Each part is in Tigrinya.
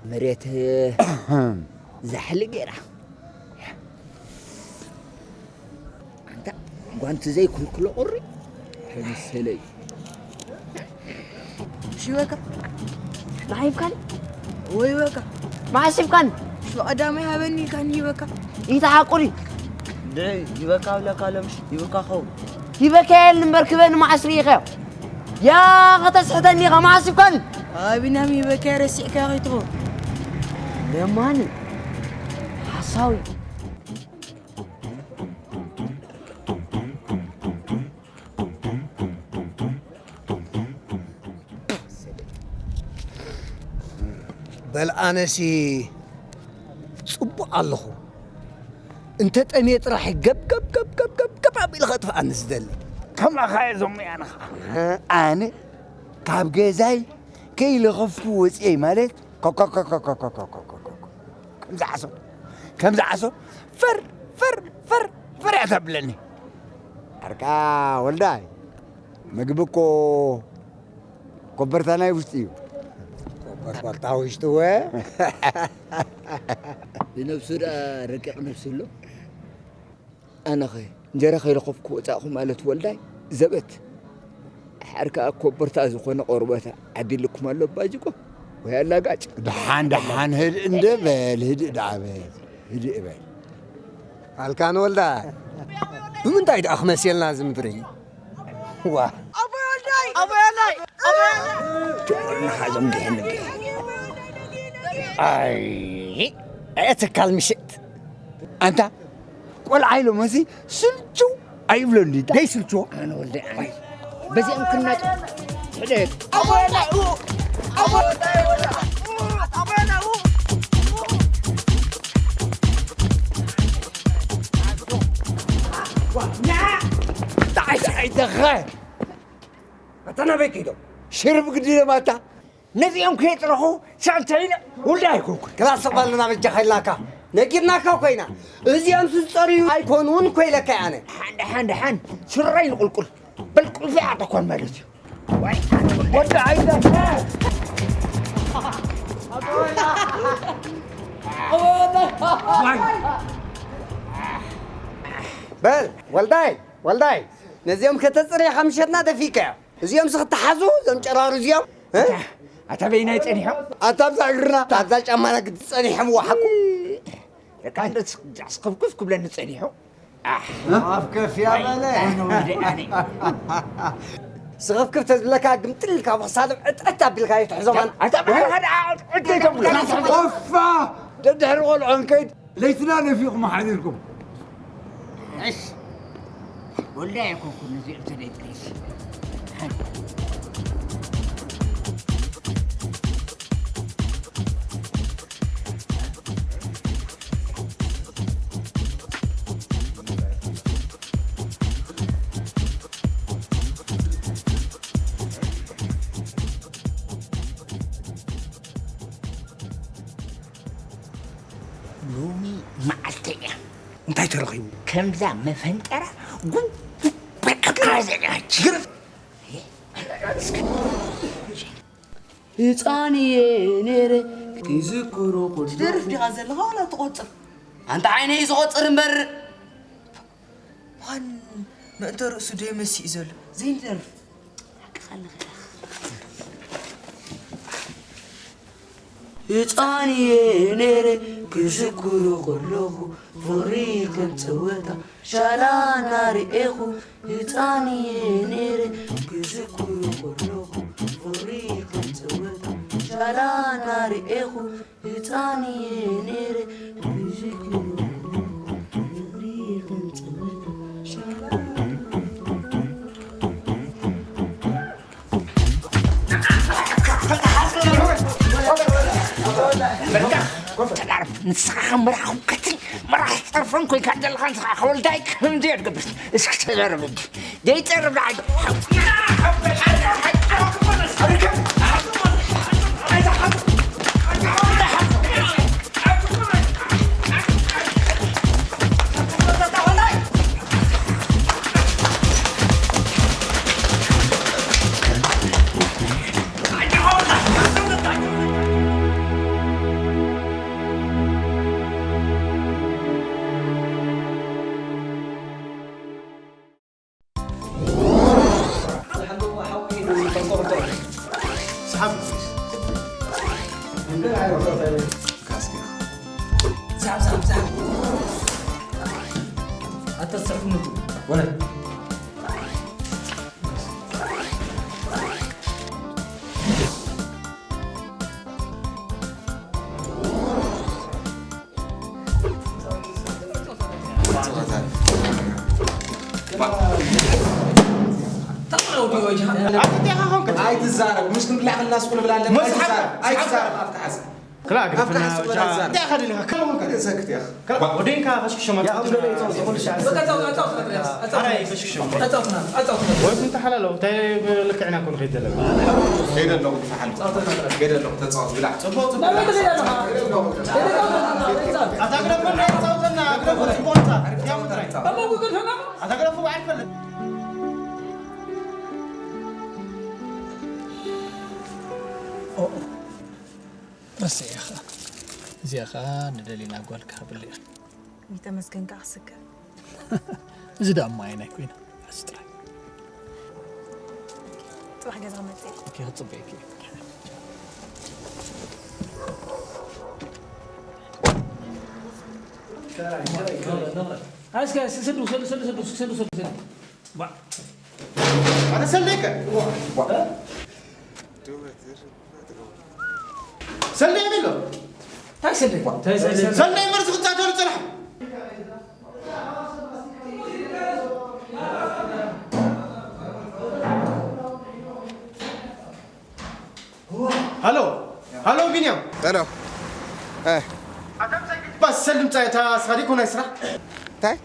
መሬት ዛሕሊ ገይራ። ኣንታ ጓንቲ ዘይክልክሎ ቁሪ መሰለይ። ሽወካ። ማሒብካን? ወይ ወካ። ማሲብካን? ሽወቀዳመ ሃበኒ ኢልካን ይበካ። ኢታ ሓቁሪ። ድዒ ይበካ ብለካ ለምሽ ይበካ ኸው። ይበካ የል እምበር ክበኒ ማዓስ ርኢኸዮ? ያ ከተስሕተኒ ኢኻ ማሲብካን? ኣቢናም ይበካ ረሲዕካ ኸይትኾ። ለማኒ ሓሳዊ። በል ኣነሲ ጽቡቕ ኣለኹ። እንተ ጠምየ ጥራሕ ገብ ገብ ገብ ገብ ገብ ገብ ኣቢለ ከጥፍኣኒ ዝደሊ። ከማኻ እየ ዞምያንኻ። ኣነ ካብ ገዛይ ከይለኸፍኩ ወፅየ ማለት ኮኮኮኮኮኮኮኮኮኮ። ከምዚ ዓሶ፣ ከምዚ ዓሶ፣ ፈር፣ ፈር፣ ፈር፣ ፈር እያ ተብለኒ። ዓርካ ወልዳይ፣ ምግቢ እኮ ኮበርታ ናይ ውሽጢ እዩ። ኮበርታ ውሽጢ ወ? ብነብሱ ደኣ ረቂቕ ነብሲ ኣሎ። ኣነኸ እንጀራ ከይረኸብኩ ወጻእኹ ማለት ወልዳይ ዘበት። ድሓር ከኣ ኮበርታ ዝኾነ ቆርበት ዓዲልኩም ኣሎ ባጅቆ ወይ ኣላጋጭ። ደሓን ደሓን ህድእ እንደ በል፣ ህድእ ደኣ በል፣ ህድእ በል። ኣልካን ወልዳይ፣ ብምንታይ ደኣ ክመሲልና እዚ ምድሪ? ዋ። ኣቦይ ወልዳይ! ኣቦይ ወልዳይ! ኣቦይ ወልዳይ! ጭቁርና ሓዞም ግሕን ግሕን። ኣይ፣ ኣትካል ምሽት። ኣንታ ቆልዓ ኢሎመሲ ስልችው ኣይብሎን ድዩ? ደይ ስልችዎ? ኣነ ወልደ ኣነ። በዚኦም ክናጭ። ሕደግ። ኣቦና፣ ኣቦና፣ ኣቦና። ጣዕሽ ኣይተኸ። ኣታ ናበይ ከይዶም? ሽርብ ግዲ ለማታ። ነዚኦም ከየጥረኹ ሳንተይነ ውልዳ ኣይኮንኩን። ክላስ ባልና በጃኻ ኢልናካ። ነጊርናካ እኮ ኢና። እዚኦም ዝጸርዩ ኣይኮኑን እኮ ኢለካ ኣነ። ሓን፣ ሓን፣ ሓን። ስረይ ንቁልቁል። በል ቁልፊ ኣጠኳን ማለት እዩ። ወይ፣ ወዲ ዓይዛ። ወይ። በል፣ ወልዳይ፣ ወልዳይ። ነዚኦም ከተጽርያ ካብ ምሸትና ደፊካዮ። እዚኦም ስኽተሓዙ፣ እዞም ጨራሩ እዚኦም፣ እ? ኣታ በይናይ ጸኒሖም? ኣታ ኣብዛ እግርና፣ ኣብዛ ጫማና ግዲ ጸኒሖም ወሓቁ። ደቃ እንደ ስኽፍክፍ ክብለኒ ጸኒሑ። ኣሕ። ኣፍ ከፍ ያበለ። ኣነ ወዲ ኣነ። ስኽፍክፍ ተዝብለካ ግምጥል ኢልካ ብኽሳዶም ዕጥዕጥ ኣቢልካ ኣይትሕዞም። ኣታ በይናይ ሓደ ዕጥዕጥ ተብሎ። ኦፋ! ደድሕሪ ቆልዖ እንከይድ። ለይትና ነፊቕኩም ሓዲርኩም። እሽ፣ ወላሂ ኣይኮንኩን፣ ነዚኦም ተለይ ጥሪት። ሎሚ መዓልቲ እያ። እንታይ ተረኺቡ? ከምዛ መፈንጠራ ጉብ በቃ ዘጋች። ግርፍ። ህፃን እየ ነይረ። ይዝክሩ ኩሉ። ትደርፍ ዲኻ ዘለኻ ዋላ ትቖጽር? ኣንታ ዓይነይ እዩ ዝቖጽር እምበር። ማን ምእንተ ርእሱ ዶ ይመሲ እዩ ዘሎ? ዘይንደርፍ። ሓቅኻ ኣለኻ። ህፃን እየ ነይረ ክዝክሮ ከለኹ ፍቕሪ ከም ፀወታ ሻላ እናርኤኹ ህፃን እየ ነይረ ክዝክሮ ከለኹ ፍቕሪ ከም ፀወታ ሻላ እናርኤኹ ህፃን እየ ነይረ ክዝክሮ ከለኹ ፍቕሪ ከም ፀወታ ሻላ ንስኻ መራሒ ክትል መራሒ ጠርፈን ኮይካ ዘለኻ ንስኻ ከወልዳይ ከምዚ የድገብር እስኪ ተዘረብ እንጂ ዘይፀርብ ንዓይ ኣይትዛረብ ምስ ክንብላ ከለና ስኩል ብላ ኣለና ኣይትዛረብ ኣይትዛረብ ኣብካ ሓዝ ክላ ግርፍና ኣብካ ሓዝ ስኩል ኣይትዛረብ እንታይ ከድልካ ከም ሆንካ ዘክት ያኽ ወደንካ ከሽክሸማ ኣራይ ከሽክሸማ ወይኩም ተሓላለው እንታይ ልክዕና ኮን ከይድ ዘለና ከይደ ኣለኹ ክፈሓል ከይደ ኣለኹ ተፃወት ብላዕ ፅቡቅ ፅቡቅ ኣታ ግረፈና ይፃውተና ግረፈ ፅቡቅ ኣታ ግረፈ በዓል ፈለጥ ረስዐ ኢኻ እዚኣ ኸዓ ንደሊና ጓል ክሃበሉ እያ ይተመስገን ከዓ ክስከር እዚ ደኣ እሞ ኣየናይ ኮይና ሕዚ ጥራይ ፅባሕ ገዛ ክመፅእ እየ ኦኬ ክፅበየኪ እየ እስከ ስዱ ስዱ ስዱ ስዱ ስዱ ስዱ ስዱ ኣነ ሰለይከ ሰለይ ሚሎ እንታይ ስዱ ሰለይ መርዚ ክታተሉ ፅራሕ ሃሎ ሃሎ ቢንያም ሄሎ ባስ ሰልም ጻይ እታ ስኻ ዲኮ ናይ ስራሕ እንታይ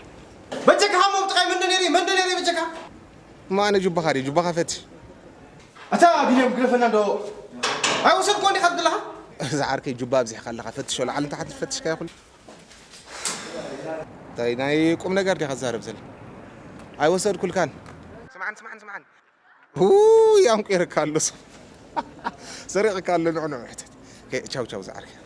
በጀካ ሃሞም ጥቃይ መንደ ነሪ መንደ ነሪ በጀካ እማ ኣነ ጁባኻ ድዩ ጁባኻ ፈትሽ ኣታ ቢንያም ግረፈና እንዶ ኣይወሰድኮ እንዲኻ ትብለኻ እዛ ዓርከይ ጁባ ኣብዚሕካ ኣለኻ ፈትሾ ላዕሊ ንታሕቲ ፈትሽካ ይኹል እንታይ ናይ ቁም ነገር ዲኻ ትዛረብ ዘለ ኣይወሰድኩልካን ስምዓን ስምዓን ስምዓን ውይ ኣንቂርካ ኣሎ ሰብ ሰሪቕካ ኣሎ ንዑ ንዑ ሕተት ቻው ቻው ዝዓርከ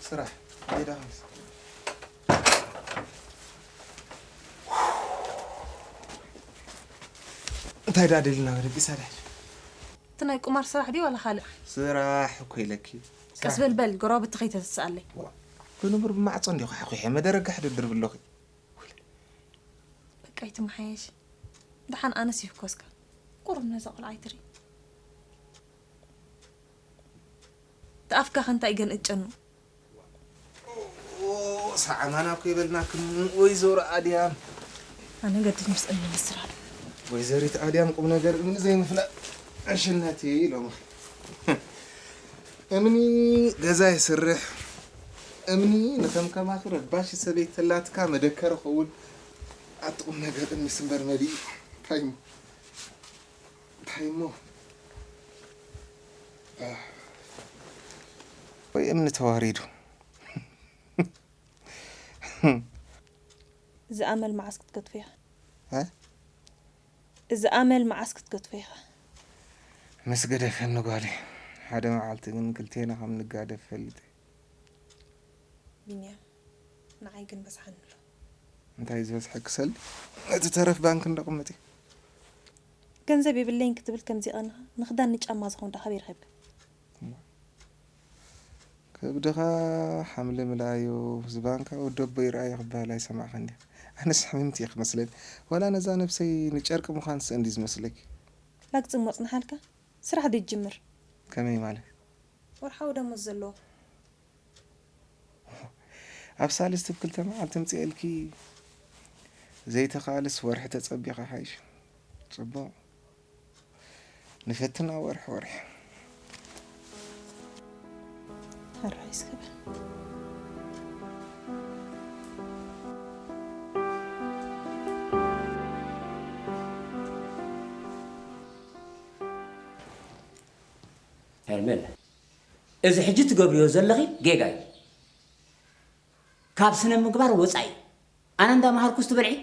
ስራሕ ሜዳ ከምስ እንታይ ዳ ደልና ደቂሳ ድሕድ እቲ ናይ ቁማር ስራሕ ድዩ ዋላ ካልእ ስራሕ እኮ ኢለኪ ቀስ በል በል ጎረባብቲ ከይተተስኣለይ ብንቡር ብማዕፆ እንዲኹ ሓኺሐ መደረጋ ሕድድር ብለኹ በቃ ይትመሓየሽ ደሓን ኣነስ ይህኮስካ ቁሩብ ነዛ ቆልዓ ይትርኢ እቲ ኣፍካ ከ እንታይ ገን እጨኑ ሰዓማና እኮ ይበልናክን ወይዘሮ ኣድያም ኣነ ገድድ ምስ እምኒ ምስራል ወይዘሪት ኣድያም ቁም ነገር እምኒ ዘይምፍላጥ ዕሽነት እዩ ኢሎም እምኒ ገዛ ይስርሕ እምኒ ንከምከማኺ ረባሺ ሰበይቲ ተላትካ መደከሪ ኸውን ኣቲ ቁም ነገር እምኒስ እምበር መሊኡ እንታይ እሞ እንታይ እሞ ብእምኒ ተዋሪዱ። እዚ ኣመል መዓስ ክትገድፎ ኢኻ? እ? እዚ ኣመል መዓስ ክትገድፎ ኢኻ? ምስ ገደፈኒ ጓለይ። ሓደ መዓልቲ ግን ክልቴና ከም ንጋደፍ ፈልጥ። ቢንያም፣ ንዓይ ግን በዝሓኒ ኣሎ። እንታይ ዝበዝሐ ክሰሊ? ነቲ ተረፍ ባንክ እንዳቕመጥ እዩ። ገንዘብ የብለይን ክትብል ከምዚ ቀንኻ ንኽዳን ንጫማ ዝኾን ዳኻብ ይረኸብካ? ከብድኻ ሓምሊ ምልኣዮ፣ ዝባንካ ወደቦ ይርኣዮ ክበሃል ኣይሰማዕኻን ድያ? ኣነስ ሕምምቲ እየ ክመስለኒ። ዋላ ነዛ ነብሰይ ንጨርቂ ምዃንስ እንዲ ዝመስለኪ። ላግጺ እሞ ጽንሓልካ፣ ስራሕ ዶ ይጅምር? ከመይ ማለት? ወርሓዊ ደሞዝ ዘለዎ። ኣብ ሳልስቲ ብ ክልተ መዓልቲ ምጽኤልኪ፣ ዘይተኻእልስ ወርሒ ተጸቢኻ ሓይሽ። ጽቡቕ። ንፈትና ወርሒ ወርሒ። ሕራይ ስከበ። ሄርሜላ፣ እዚ ሕጂ ትገብርዮ ዘለኺ ጌጋ እዩ። ካብ ስነ ምግባር ወጻኢ። ኣነ እንዳመሃርኩስ ትበልዒ?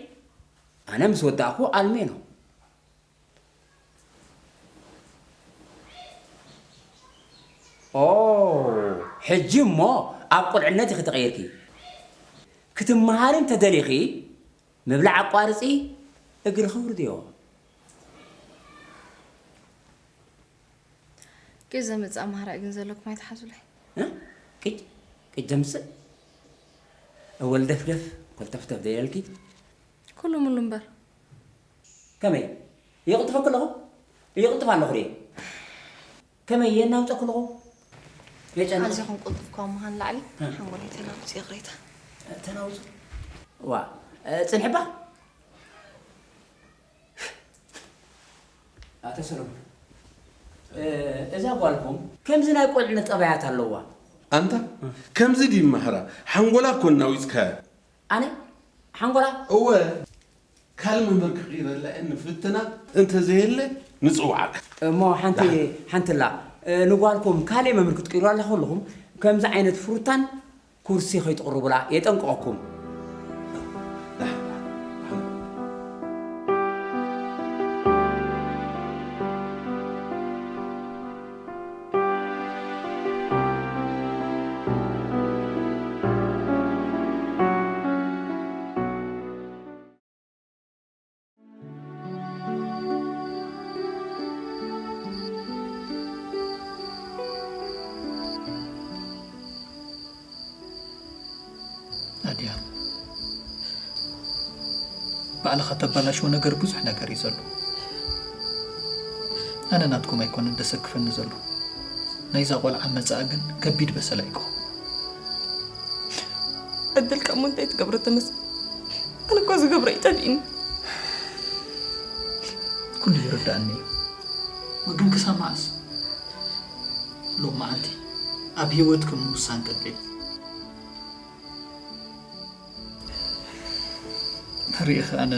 ኣነ ምስ ወዳእኩ ኣልሜ ነው። ኦ፣ ሕጂ እሞ ኣብ ቁልዕነት ኢኺ ተቐይርኪ። ክትመሃሪ እንተደሊኺ ምብላዕ ኣቋርጺ፣ እግርኺ ውርድዮ። ቂጅ ዘምጽእ ኣማራጺ ግን ዘለኩም ኣይትሓዙለይ። እ? ቂጅ? ቂጅ ዘምጽእ? እወል ደፍደፍ፣ ኮልተፍተፍ ደይለልኪ? ኩሉ ሙሉ እምበር። ከመይ? ይቕጥፈኪ ኣለኹ? ይቕጥፍ ኣለኹ ድየ? ከመይ የናውፀኪ ኣለኹ? የጨንቕ። ኣዚኹም ቅልጡፍ ካብ ምዃን ላዕሊ እ። ሓንጎለይ ተናውጽ ይቕሬታ። ተናውጽ? ዋ፣ እ፣ ጽንሕባ? ኣቶ ሰሎሞን፣ እ፣ እዛ ጓልኩም ከምዚ ናይ ቆልዕነት ጠባያት ኣለዋ። ኣንታ ከምዚ ድዩ ይመሃራ? ሓንጎላ እኮ እናዊፅካያ። ኣነ ሓንጎላ? እወ፣ ካልእ መምህር ክቕይረላ እየ ንፍትና፣ እንተዘየለ ንፅውዓካ። እሞ ሓንቲ ሓንቲ ኣላ፣ እ፣ ንጓልኩም ካልእ መምህር ክትቅይሩላ ከለኹም ከምዚ ዓይነት ፍሩታን ኩርሲ ከይትቕርቡላ የጠንቅቐኩም። ናድያ፣ ባዕልኻ ተበላሽዎ ነገር ብዙሕ ነገር እዩ ዘሎ። ኣነ ናትኩም ኣይኮነን ደሰክፈኒ ዘሎ። ናይዛ ቆልዓ መጻእ ግን ከቢድ በሰላ እዩ ክኸውን። ዕድልካ እሞ እንታይ ትገብሮ ተመስገን። ኣነ እኮ ዝገብሮ እዩ ጠፊእኒ። ኩሉ ይርዳእኒ እዩ። ግን ክሳብ መዓስ? ሎም መዓልቲ ኣብ ህይወትኩም ምውሳን ቀሊል። ርኢኺ ኣነ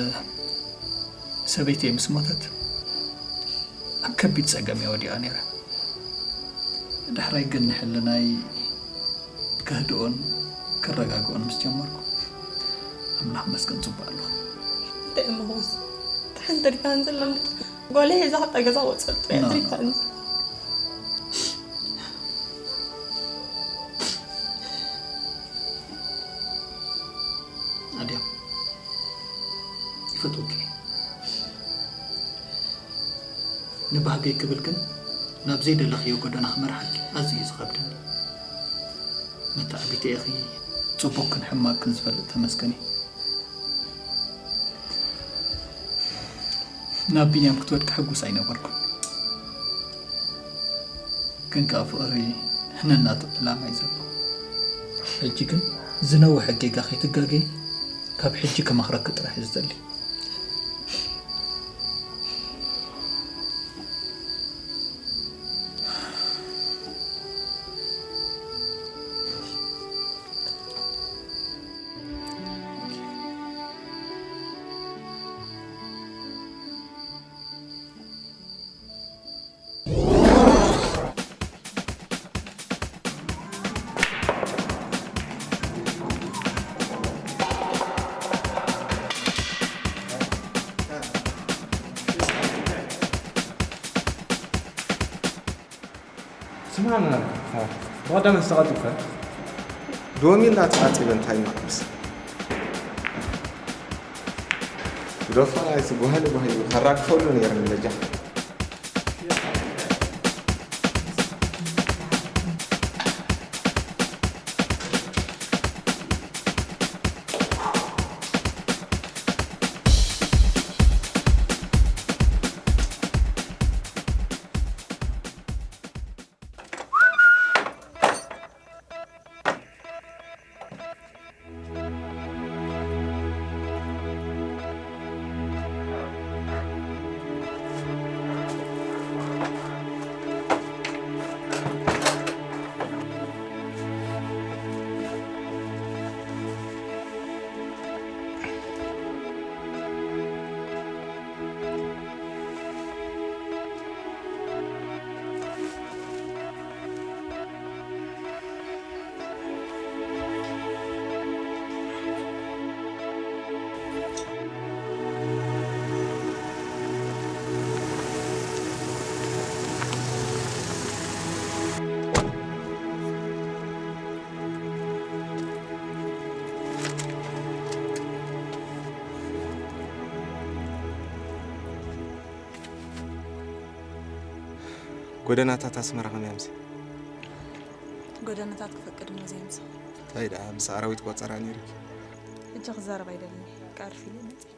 ሰበይተይ ምስ ሞተት ኣብ ከቢድ ጸገም እየ ወዲቐ ነይረ። ዳሕራይ ግን ንሕልናይ ከህድኦን ከረጋግኦን ምስ ጀመርኩ ኣምላኽ መስገን ጽቡቕ ኣለኹ። እንታይ እሞ ክውስ? ደሓን ተሪፋን ዘላ እንዶ ጓለይ ሒዛ ካብታ ገዛ ወጸት ጥራይ እያ ተሪፋኒ። ኣድያም ይፈትወኪ እየ። ንባህገይ ክብል ግን ናብ ዘይደለኽዮ ጎደና ክመርሓኪ ኣዝዩ እዩ ዝኸብደኒ። መተዓቢተይ ኢኺ፣ ጽቡቕክን ሕማቕክን ዝፈልጥ ተመስገን እዩ። ናብ ቢንያም ክትወድቂ ሕጉስ ኣይነበርኩን። ግን ከኣ ፍቕሪ ነናቱ ዕላማ እዩ ዘለዎ። ሕጂ ግን ዝነውሐ ጌጋ ከይትጋገይ ካብ ሕጂ ክመኽረኪ ጥራሕ እየ ዝደሊ። ማን ናት? ብቐዳም ዝተቐልጥፈ ዶሚና ተዓፂበ እንታይ ማቅምስ ግደፋ። ናይቲ ጓህሊ ባህዩ ከራግፈሉ ነይረ ንለጃ። ጎደናታት ኣስመራ ከመይ ኣምሲ? ጎደናታት ክፈቅድ እሞ ዘይምሲ። እንታይ ደኣ ምስ ኣራዊት ቆጸራ ነይሩኪ? ሕጂ ክዛረብ ኣይደልን እየ። ቃርፊ ኢለ መጽእ።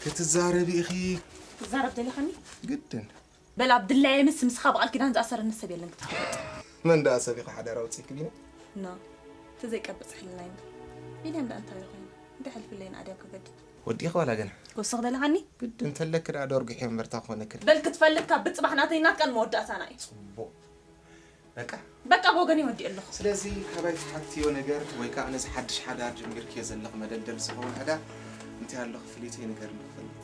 ክትዛረቢ ኢኺ። ክዛረብ ደሊኻኒ? ግድን። በል ኣብ ድላየ ምስ ምስኻ ብቓል ኪዳን ዝኣሰረኒ ሰብ የለን ክትፈልጥ። መን ደኣ ሰብ ኢኻ ሓዳር ኣውጺእኪ ቢና? ኖ። እቲ ዘይቀብጽ ሕልናይ እምበር። ቢንያም ደኣ እንታይ ኮይኑ? እንታይ ሕልፍለይ ንኣድያም ከገድድ? ወዲእኺ ዋላ ገና? ክወስኽ ደለኻኒ? ግድን ተለኪ ደኣ ደርጉሕ እዮ እምበር እንታይ ክኾነኪ? በል ክትፈልጥ ካብ ብጽባሕ ናተይ ናትካን መወዳእታና እዩ። ጽቡቕ። በቃ? በቃ ብወገን ይወዲእ ኣለኹ። ስለዚ ካባይ ትሓትዮ ነገር ወይ ከዓ ነዚ ሓድሽ ሓዳር ጀሚርክዮ ዘለኺ መደልደል ዝኸውን ዕዳ እንታይ ኣሎ ክፍሊተይ ንገርኒ ክፈልጥ።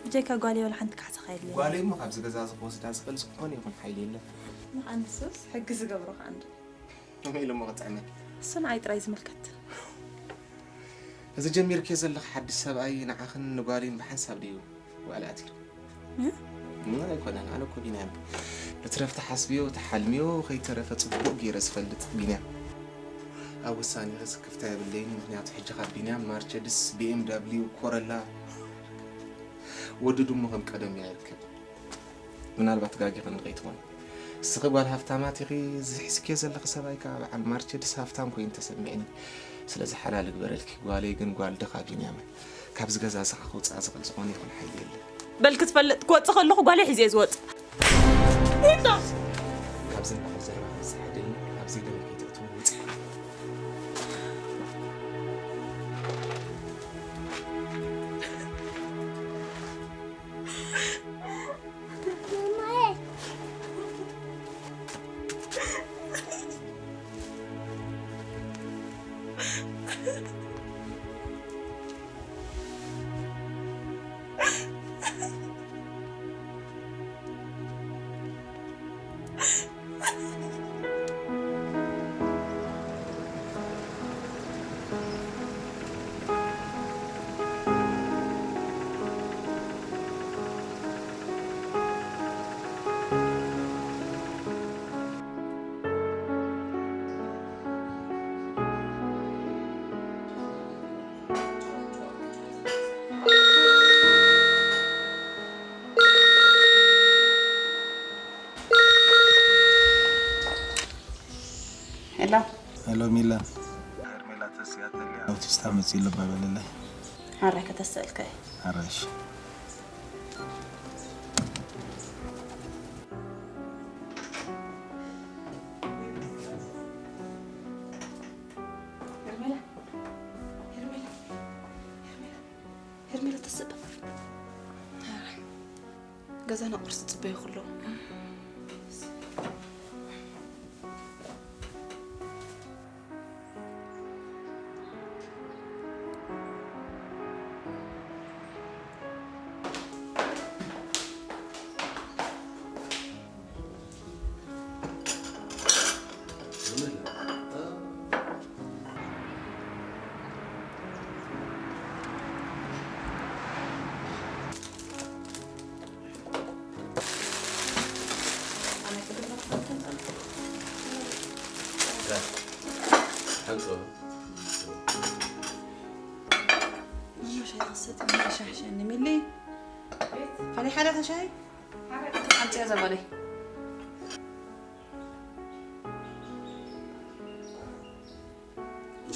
ብጀካ ጓለይ ዋላ ሓንቲ ካሕሳኻ የድልየኒ። ጓለይ እሞ ካብዚ ገዛ እዚ ክወስዳ ዝኽእል ዝኾነ ይኹን ሓይሊ የለን። ንኻ ንሱስ ሕጊ ዝገብሮ ከኣ እንዶ። ከመይ ኢሉ እሞ ክጥዕመኪ? እሱ ንዓይ ጥራይ ዝምልከት። እዚ ጀሚርክዮ ዘለኺ ሓድሽ ሰብኣይ ንዓኽን ንጓለይን ብሓንሳብ ድዩ ውዕል ኣቲሩ? እ? እ፣ ኣይኮነን። ኣነ እኮ ቢንያም፣ ብትረፍ ተሓስብዮ፣ ተሓልምዮ፣ ከይተረፈ ጽቡቕ ገይረ ዝፈልጥ ቢንያም። ኣብ ውሳኔኺ ስክፍታ የብለይን፣ ምኽንያቱ ሕጂ ካብ ቢንያም ማርቸድስ፣ ቢ ኤም ዳብሊው፣ ኮረላ፣ ወዲ ድሙ ከም ቀደም እያ ይርከብ። ምናልባት ጋጊኽኒ ከይትኾኒ። እስኺ ጓል ሃፍታማት ኢኺ፣ እዚ ሒዝክዮ ዘለኺ ሰብኣይ ከኣ በዓል ማርቸድስ ሃፍታም ኮይኑ ተሰሚዕኒ። ስለዚ ሓላል እግበረልኪ፣ ጓለይ ግን ጓል ድኻ ቢንያም። ካብዚ ገዛ እዚ ክወጽኣ ዝኽእል ዝኾነ ይኹን ሓይሊ የለን። በል ክትፈልጥ፣ ክወጽእ ከለኹ ጓለይ ሒዘ እየ ዝወጽእ። ዊንታ! ካብዚ ንባዕል ዘረባ ክበዝሕ ዕድል ኣብዚ ደመ ከይትእትዉ ውጽእ። ሄሎ። ሄሎ ሚላ። ሄርሜላ ተስያተልያ። ኣውቲስታ መጺኡ ልባ በለለይ። ሓራይ ከተስእልካ እየ። ሓራይሽ። ሄርሜላ፣ ሄርሜላ፣ ሄርሜላ፣ ሄርሜላ ተስእ። ገዛና ቁርሲ ጽበዩ ኩሎ። ሓንጾ። ሻይ ክሰቲ፣ ሻይ ሻይ ንሚሊ። ፈሊሓ ዶ ሻሂ? ኣምጽያ ዘበለይ።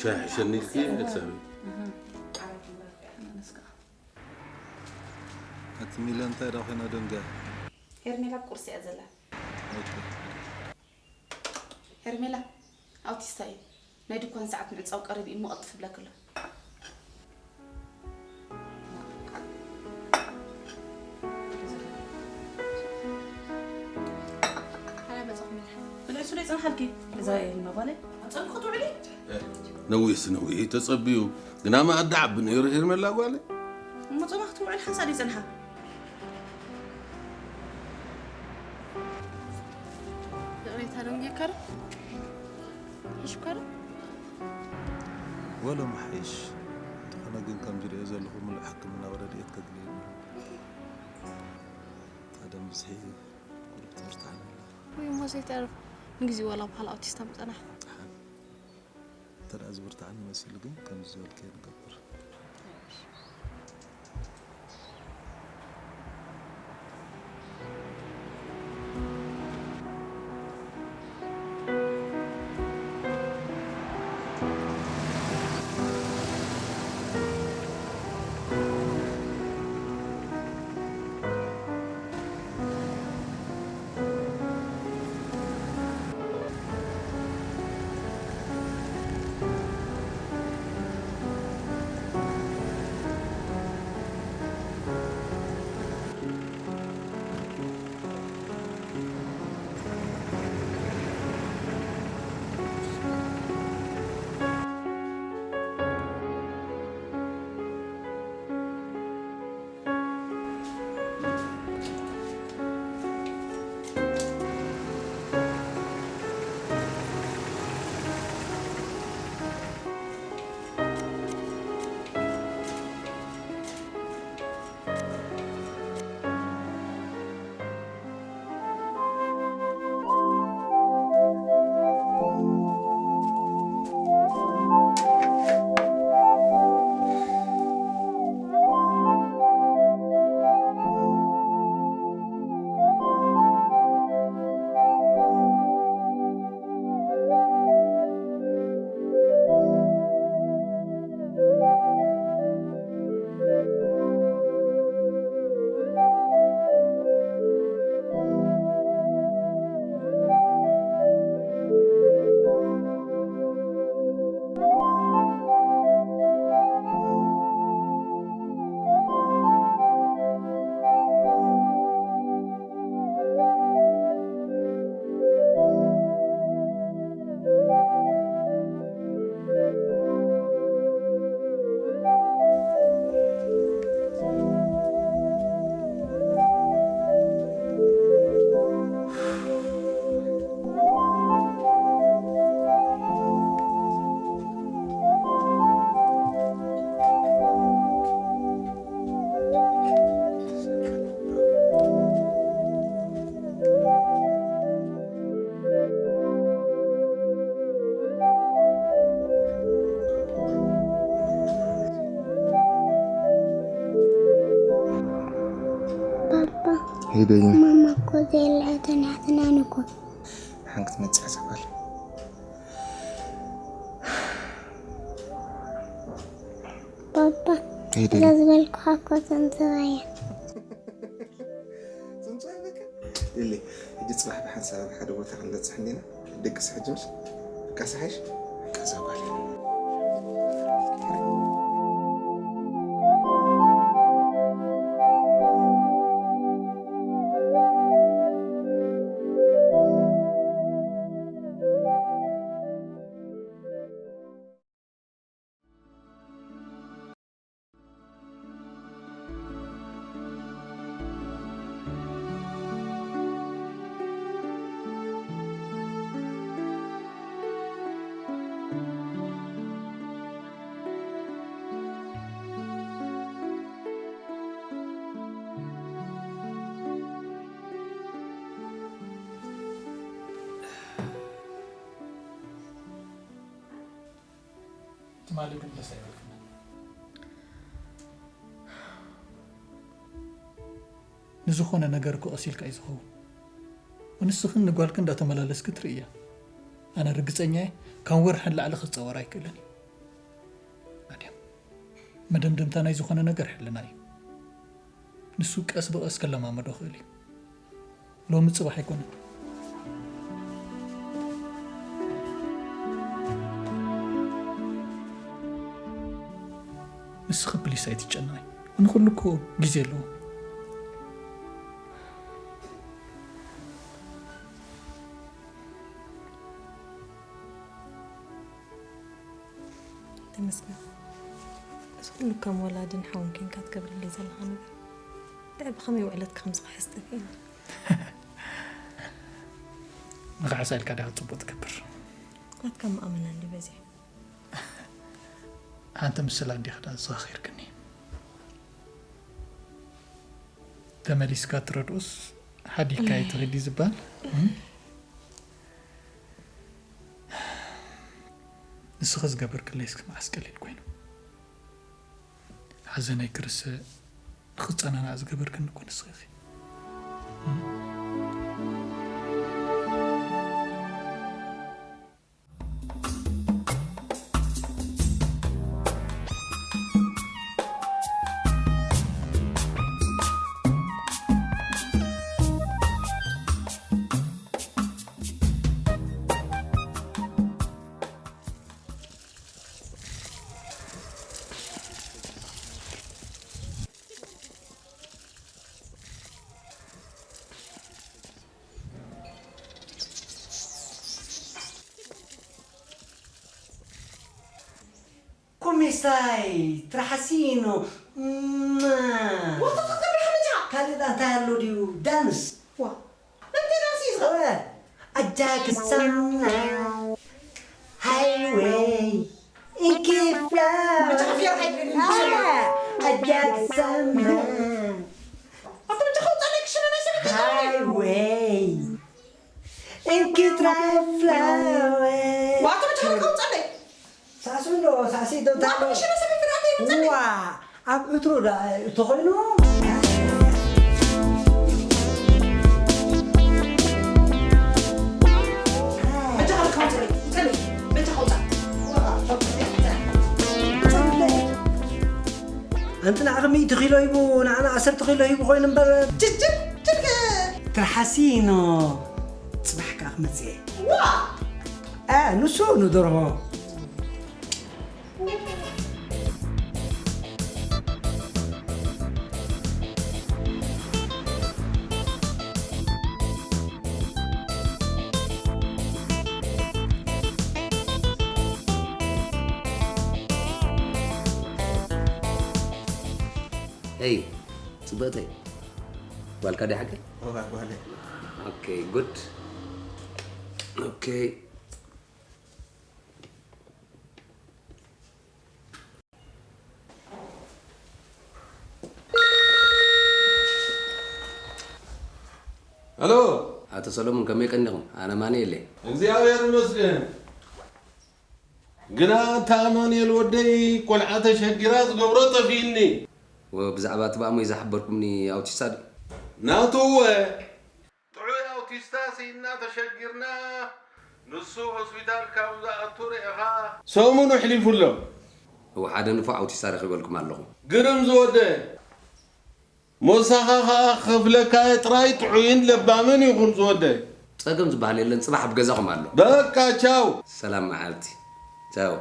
ሻሂ ሸኒልኪ፣ እትሰሚ። ኣቲ ሚለ እንታይ ደኣ ኮይና ደንጋ? ሄርሜላ ኣብ ቁርሲ እያ ዘላ። ኦኬ። ሄርሜላ፣ ኣውቲስታ እዩ። ናይ ድኳን ሰዓት ምዕጻው ቀሪቡ እዩ፣ እሞ ቀልጥፍ ብለኪ ኣሎ። ብልዒ ሱለ ይጽንሓልኪ። እዛ እየ ህልማ ጓለይ። ኣብ ጸንኩ ትውዕሊ? ነዊሕስ ነዊሕ ተጸብዩ። ግና መኣዲ ዓቢ ነይሩ ሄርሜላ ጓለይ። እሞ ጾማ ክትውዕል ሓንሳእ ድዩ ይጸንሓ? ይቕሬታ ደንጊየካ ዶ? ይሕሽካ ዶ? ወሎ ምሓይሽ። እንተኾነ ግን ከም ዝሪኦ ዘለኹ ምሉእ ሕክምናዊ ረድኤት ከድልየኒ እዩ። ቀደም ብዝሒ ቁሩብ ትምህርቲ ዓለም ኣለኹ። ወይ እሞ ዘይተርፍ ንግዜ ዋላ በዓል ኣውቲስታ ምጸናሕ። ደሓን። እንተ ደኣ ዝብርትዓኒ መሲሉ ግን ከምዚ ዝበልክዮ ንገብር። ባባ፣ ሄደይ። ማማ እኮ ዘየላ ተናሕትና ንኮ። ሓንቲ መጽሓ ሰባል። ባባ፣ ሄደይ። እዛ ዝበልኩኻ እኮ ጽንጽዋ እያ። ጽንጽዋ በቃ። ኢሊ፣ ሕጂ ጽባሕ ብሓንሳብ ኣብ ሓደ ቦታ ክንበጽሕ እንዲና። ድቅስ ሕጂ ምስ ደቃስ ሓይሽ? ደቃስ ጓል። ማለ ግን ደስ ኣይበልክን። ንዝኾነ ነገር እኮ ቀስ ኢልካ እዩ ዝኸውን። ንስኽን ንጓልክን እንዳተመላለስኪ ትርእያ። ኣነ ርግጸኛ እየ፣ ካብ ወርሒ ንላዕሊ ክጸወር ኣይክእልን እዩ። ኣድያም፣ መደምደምታ ናይ ዝኾነ ነገር ሕልና እዩ። ንሱ ቀስ ብቐስ ክለማመዶ ክእል እዩ። ሎሚ ጽባሕ ኣይኮነን። ንስኺ ፕሊስ ኣይትጨነቒ። ንኹሉ እኮ ግዜ ኣለዎ። ተመስገን። እዚ ኩሉ ከም ወላድን ሓውን ኬንካ ትገብርለይ ዘለኻ ነገር፣ ድዒ ብኸመይ ውዕለትካ ከም ዝኽሕስ ጠፊእኒ። ንኽሕሳ ኢልካ ዲኻ ጽቡቕ ትገብር? ናትካ መኣመና እንዲ በዚሑ። ሓንቲ ምስላ እንዲኻ ዳ ዘኻኺርክኒ። ተመሊስካ ትረድኡስ ሓዲግካ ኣይትኺድ እዩ ዝበሃል። እም? ንስኺ ዝገበርክለይ እስኪ መዓስ ቀሊል ኮይኑ። ሓዘነይ ክርስዕ ንኽጸናናዕ ዝገበርክኒ እኮ ንስኺ ኢኺ። እም? Come stai? Trasino. Mua. What the fuck? ካልእ እንታይ ኣሎ ድዩ? ዳንስ። ዋ፣ እንታይ ዳንስ እዩ ዝገብር? ኣጃክሰና ሃይወይ እንኪፍላ መጫፍያ ሃይወይ። ኣጃክሰና ኣቶ መጫ ከውፃለይ ክሽነ ናይ ሰብ ሃይወይ እንኪ ትራይ ፍላወይ ዋቶ መጫፍያ ከውፃለይ። ሳሱ እንዶ ሳሲ ዶ ታሎ። ዋ፣ ኣብ እትሮ ዳ ተኾይኑ። ኣንቲ ንዓኺ ሚእቲ ኪሎ ሂቡ ንዓና ዓሰርተ ኪሎ ሂቡ ኮይኑ እምበር። ትርሓሲኖ ጽባሕ ከኣ ክመጽእ እየ። ዋ! እ፣ ንሱ ንደርሆ። ሄይ፣ ጽብቕተይ። ጓልካ ድያ ሓቀይ? እዋ፣ ጓለይ። ኦኬ፣ ጉድ። ኦኬ። ሄሎ። ኣቶ ሰሎሞን፣ ከመይ ቀኒኹም? ኣነ ኣማኑኤል እየ። እግዚኣብሔር ይመስገን። ግና እታ ኣማኑኤል ወደይ ቆልዓ ተሸጊራ ዝገብሮ ጠፊእኒ። ወ-፣ ብዛዕባ እቲ ብኣሞይ ዝሓበርኩምኒ ኣውቲስታ ድዩ? ናቱ እወ። ጥዑይ ኣውቲስታ ስኢንና ተሸጊርና፣ ንሱ ሆስፒታል ካብ ዝኣቱ ርኢኻ። ሰሙን ኣሕሊፉ ኣሎ። እወ፣ ሓደ ንፉዕ ኣውቲስታ ረኺበልኩም ኣለኹ። ግርም ዝወደ፣ ሞሳኻ ኸኣ ክኸፍለካ እየ፣ ጥራይ ጥዑይን ለባምን ይኹን ዝወደ። ጸገም ዝበሃል የለን፣ ጽባሕ ኣብ ገዛኹም ኣሎ። በቃ ቻው። ሰላም መዓልቲ። ቻው።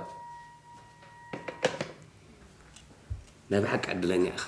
ናይ ብሓቂ ዕድለኛ ኢኻ።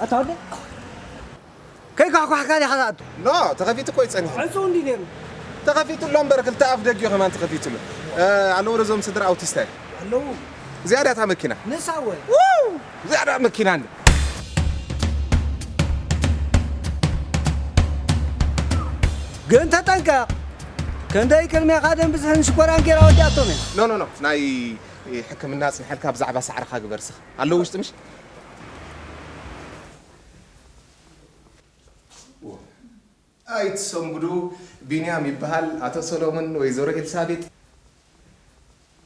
ኣታ ወደ ከይኳሕኳሕካ ዲኻ ትኣቱ? ኖ፣ ተኸፊቱ እኮ እዩ ጸኒሑ። ዕጹው እንዲ ነይሩ። ተኸፊቱ ኣሎ እምበር፣ ክልተ ኣፍ ደጊኡ ከማን ተኸፊቱ ኣሎ። እ፣ ኣለዉ ዶ እዞም ስድራ ኣውቲስታ እዮም? ኣለዉ። እዚኣ ድያ እታ መኪና? ንሳ እወ። ው! እዚኣ ድያ መኪና እንደ። ግን ተጠንቀቕ። ክንደይ ቅድሜኻ ደም ብዝሕን ሽኮራን ጌራ ወዲኣቶም እያ። ኖ፣ ኖ፣ ኖ። ናይ ሕክምና ጽንሐልካ ብዛዕባ ሳዕርኻ ግበር ስኽ። ኣለዉ ውሽጢ ምሽ? ኣይትሰንብዱ፣ ቢንያም ይበሃል። ኣቶ ሰሎሞን፣ ወይዘሮ ኤልሳቤጥ፣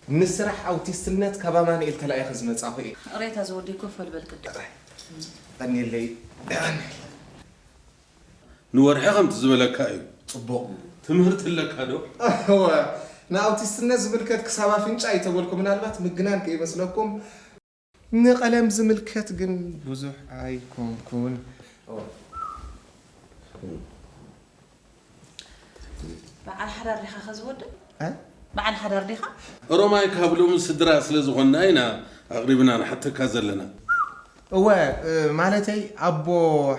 ንስራሕ ኣውቲስትነት ካብ ኣማኑኤል ተላኢኸ ዝመጻኹ እየ። ሬታ ዝወደይ ኮፍ በል በል ቅድም። ቀኒለይ። ንወርሒ ከምቲ ዝበለካ እዩ። ጽቡቕ። ትምህርቲ ኣለካ ዶ? እወ፣ ንኣውቲስትነት ዝምልከት ክሳብ ኣፍንጫ እዩ ተበልኩ፣ ምናልባት ምግናን ከይመስለኩም። ንቐለም ዝምልከት ግን ብዙሕ ኣይኮንኩን። በዓል ሓዳር ዲኻ ከዚ ወዲ? እ? በዓል ሓዳር ዲኻ? ኦሮማይ ካብ ሎሚ ስድራ ስለ ዝኾንና ኢና ኣቕሪብና ንሓተካ ዘለና። እወ፣ እ፣ ማለተይ ኣቦ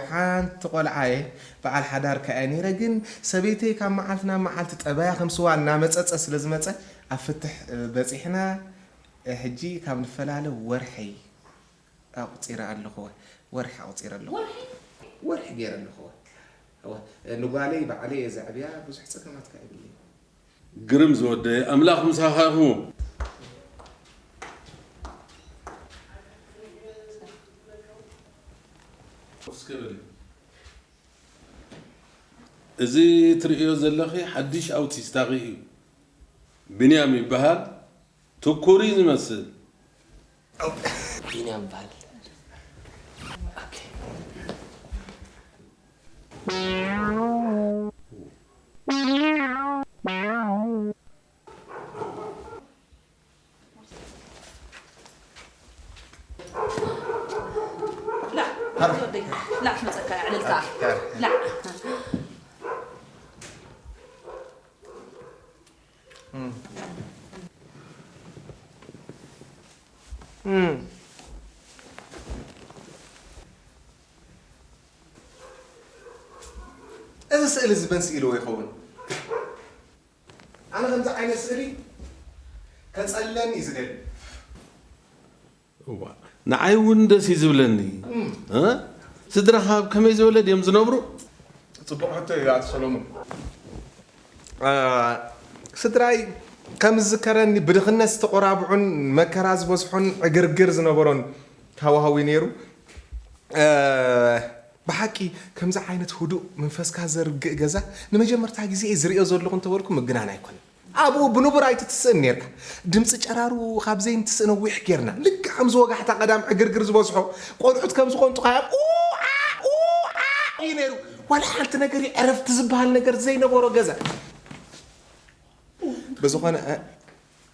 ሓንቲ ቆልዓ እየ፣ በዓል ሓዳር ከኣ እየ ነይረ፣ ግን ሰበይተይ ካብ መዓልቲ ናብ መዓልቲ ጠባያ ከም ስዋ እናመጸጸ ስለ ዝመጸ ኣብ ፍትሕ፣ እ፣ በጺሕና። እ፣ ሕጂ ካብ ንፈላለ ወርሐይ ኣቑጺረ ኣለኹ። ወርሒ ኣቑጺረ ኣለኹ። ወርሒ? ወርሒ ገይረ ኣለኹ። እወ፣ ንጓለይ ባዕለይ እየ ዘዕብያ፣ ብዙሕ ጸገማት ከኣ የብለይን። ግርም ዝወደይ፣ ኣምላኽ ምሳኻ ይኹን። እዚ ትርእዮ ዘለኺ ሓድሽ ኣውቲስታኺ እዩ። ቢንያም ይበሃል። ትኩር እዩ ዝመስል። ቢንያም ይበሃል። ኦኬ። ላ፣ ላ፣ ክትመጸካ እያ፣ ዕልልታ። ላ። እም። እም። እዚ ስእሊ እዚ መን ስኢልዎ ይኸውን? ኣነ ከምዚ ዓይነት ስእሊ ከጸልለኒ እዩ ዝደሊ። እዋ፣ ንዓይ እውን ደስ እዩ ዝብለኒ። እም። እ? ስድራኻ ኣብ ከመይ ዝበለ ድዮም ዝነብሩ? ጽቡቕ ሕቶ እዩ ኣቶ ሰሎሞን። እ፣ ስድራይ ከም ዝዝከረኒ ብድኽነት ዝተቖራብዑን መከራ ዝበዝሖን ዕግርግር ዝነበሮን ሃዋህው እዩ ነይሩ። እ፣ ብሓቂ ከምዚ ዓይነት ህዱእ መንፈስካ ዘርግእ ገዛ ንመጀመርታ ግዜ እየ ዝርእዮ ዘለኹ እንተበልኩ ምግናን ኣይኮነን። ኣብኡ ብንቡር ኣይትትስእን ኔርካ። ድምጺ ጨራሩ ካብ ዘይንትስእ ነዊሕ ጌርና። ልክዕ ከምዚ ወጋሕታ ቀዳም ዕግርግር ዝበዝሖ፣ ቆልዑት ከም ዝቖንጡኻ ኡኣ ኡኣ እዩ ነይሩ። ዋላ ሓንቲ ነገር እዩ፣ ዕረፍቲ ዝበሃል ነገር ዘይነበሮ ገዛ። ብዝኾነ፣ እ፣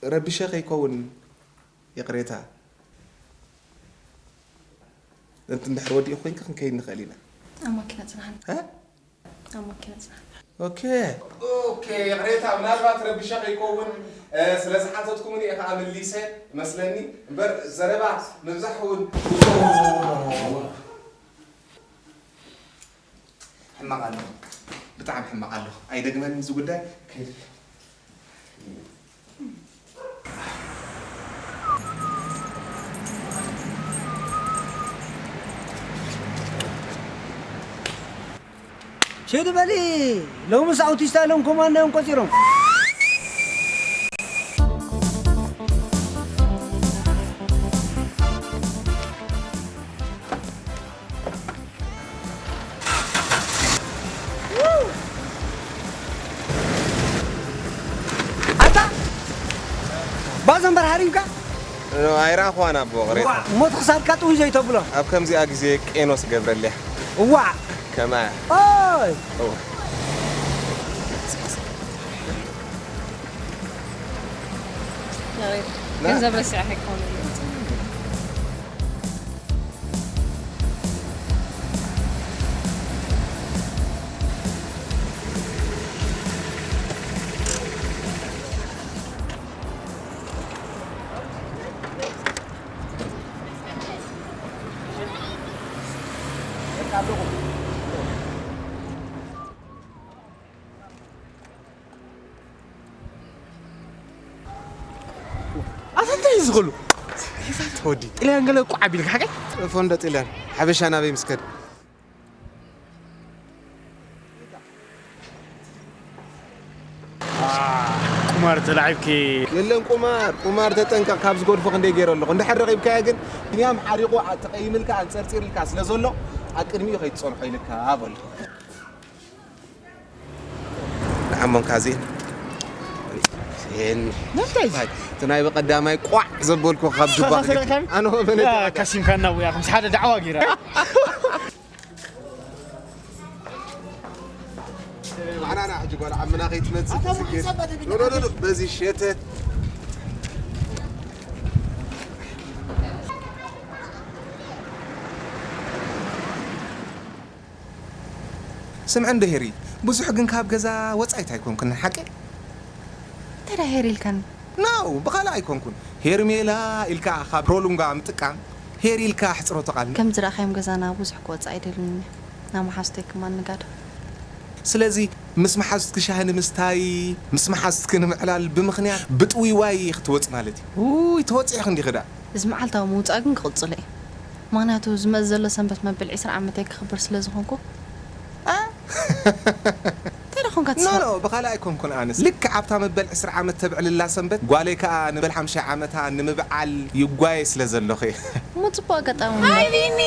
ረቢሸ ከይከውን ይቕሬታ። እንድሕር ወዲኡ ኮይንካ ክንከይድ ንኽእል ኢና። ኣብ ማኪና ጽናሕና። እ? ኣብ ማኪና ጽናሕና። ኦኬ። ኦኬ፣ ይቕሬታ፣ ምናልባት ረቢሸ ከይከውን፣ እ፣ ስለ ዝሓተትኩምኒ እየ ከኣ መሊሰ መስለኒ። እምበር ዘረባ ምብዛሕ እውን ሕማቕ ኣለኹ። ብጣዕሚ ሕማቕ ኣለኹ። ኣይደግመን እዚ ጉዳይ። ከይድ። ሽድ በሊ፣ ሎምስ ኣውቲስታ ኢሎም ኮማንዶ እዮም ቆጺሮም። ኣታ ባዘንበር ሃሪምካ? ኣይረኣኹዋን ኣቦ፣ ቅሬታ። ዋእ፣ ሞት ክሳድካ ጥውይ ዘይተብሎ። ኣብ ከምዚኣ ግዜ ቄኖስ ገብረልያ። ዋእ። ከማያ። ኦይ። ኦ። ገንዘብ ረሲዐ ከይኮነ። ዝኽሉ ተወዲ ጥልያን ገለ ቋዕ ኣቢልካ ሓቀይ? ፎንዶ ጥልያን ሓበሻ ናበይ ምስከድ? ቁማር ተላዒብኪ? የለን ቁማር፣ ቁማር ተጠንቀቕ፣ ካብ ዝጎድፎ ክንደይ ገይረ ኣለኹ። እንድሕር ረኺብካዮ ግን፣ ብንያም ሓሪቑ ተቐይምልካ፣ ኣንጸርጺርልካ ስለ ዘሎ፣ ኣብ ቅድሚኡ ከይትጸንሖ ኢልካ በሎ። ንዓሞንካ እዚኤን። እዚኤን። እንታይ እዚ? እቲ ናይ ብቐዳማይ ቋዕ ዘበልኩ ካብ ጁባ ሰላሳ ክልተ። ኣነ ወበነ ያ፣ ካሲምካ እናወያ፣ ምስ ሓደ ዳዕዋ ገይራ። ንዓና ሕጂ ጓል ዓምና ከይትመጽእ ኣታ ትስገር። ኖ፣ ኖ፣ ኖ፣ ኖ፣ በዚ ሸተት። ስምዒ እንዶ ሄሪ፣ ብዙሕ ግን ካብ ገዛ ወጻኢት ኣይኮንኩን ሓቂ? እንታይ ደኣ ሄሪ ኢልካኒ? ኖ፣ ብኻልእ ኣይኮንኩን። ሄርሜላ ኢልካ ካብ ፕሮሉንጋ ምጥቃም፣ ሄሪ ኢልካ ኣሕጽሮ ተቓልኒ። ከም ዝረኣኻዮም ገዛና ብዙሕ ክወጽእ ኣይደልን እየ። ናብ መሓዙተይ ክማን ንጋዶ። ስለዚ ምስ መሓዙትኪ ሻሂ ንምስታይ፣ ምስ መሓዙትኪ ንምዕላል ብምኽንያት ብጥውይዋይ ክትወጺ ማለት እዩ። ውይ፣ ተወጺእኺ እንዲኺ ደኣ። እዚ መዓልታዊ ምውጻእ ግን ክቕጽሎ እዩ። ምኽንያቱ ዝመጽእ ዘሎ ሰንበት መበል ዕስራ ዓመተይ ክኽብር ስለ ዝኾንኩ። እ? እንታይ ደኾንካ ኖ፣ ትስሕቕ? ኖ፣ ብኻልእ ኣይኮንኩን ኣነስ። ልክዕ ኣብታ መበል ዕስራ ዓመት ተብዕልላ ሰንበት፣ ጓለይ ከኣ ንመበል ሓምሻይ ዓመታ ንምብዓል ይጓየ ስለ ዘለኹ እየ። እሞ ጽቡቕ ኣጋጣሚ። ሃይ ቢኒ!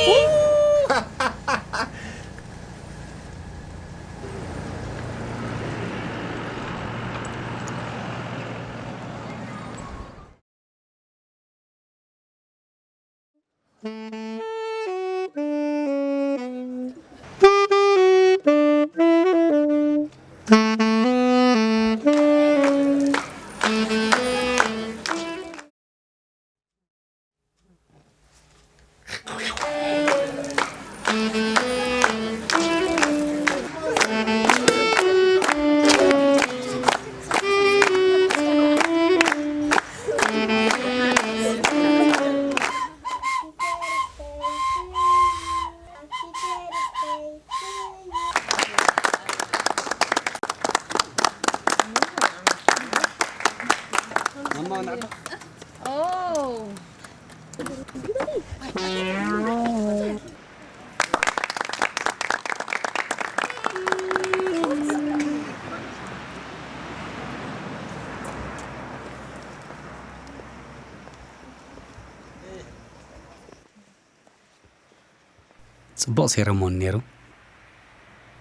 ጽቡቕ ሴረሞኒ ነይሩ።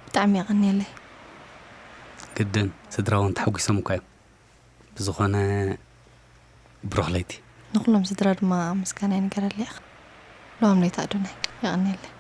ብጣዕሚ የቐንየለይ። ግድን፣ ስድራ እውን ተሓጒሶም እኳ እዮም። ብዝኾነ፣ ብሩኽ ለይቲ። ንኹሎም ስድራ ድማ ምስጋና ይንገረለይ ኢኻ። ሎም ለይቲ ኣዶናይ፣ የቐንየለይ።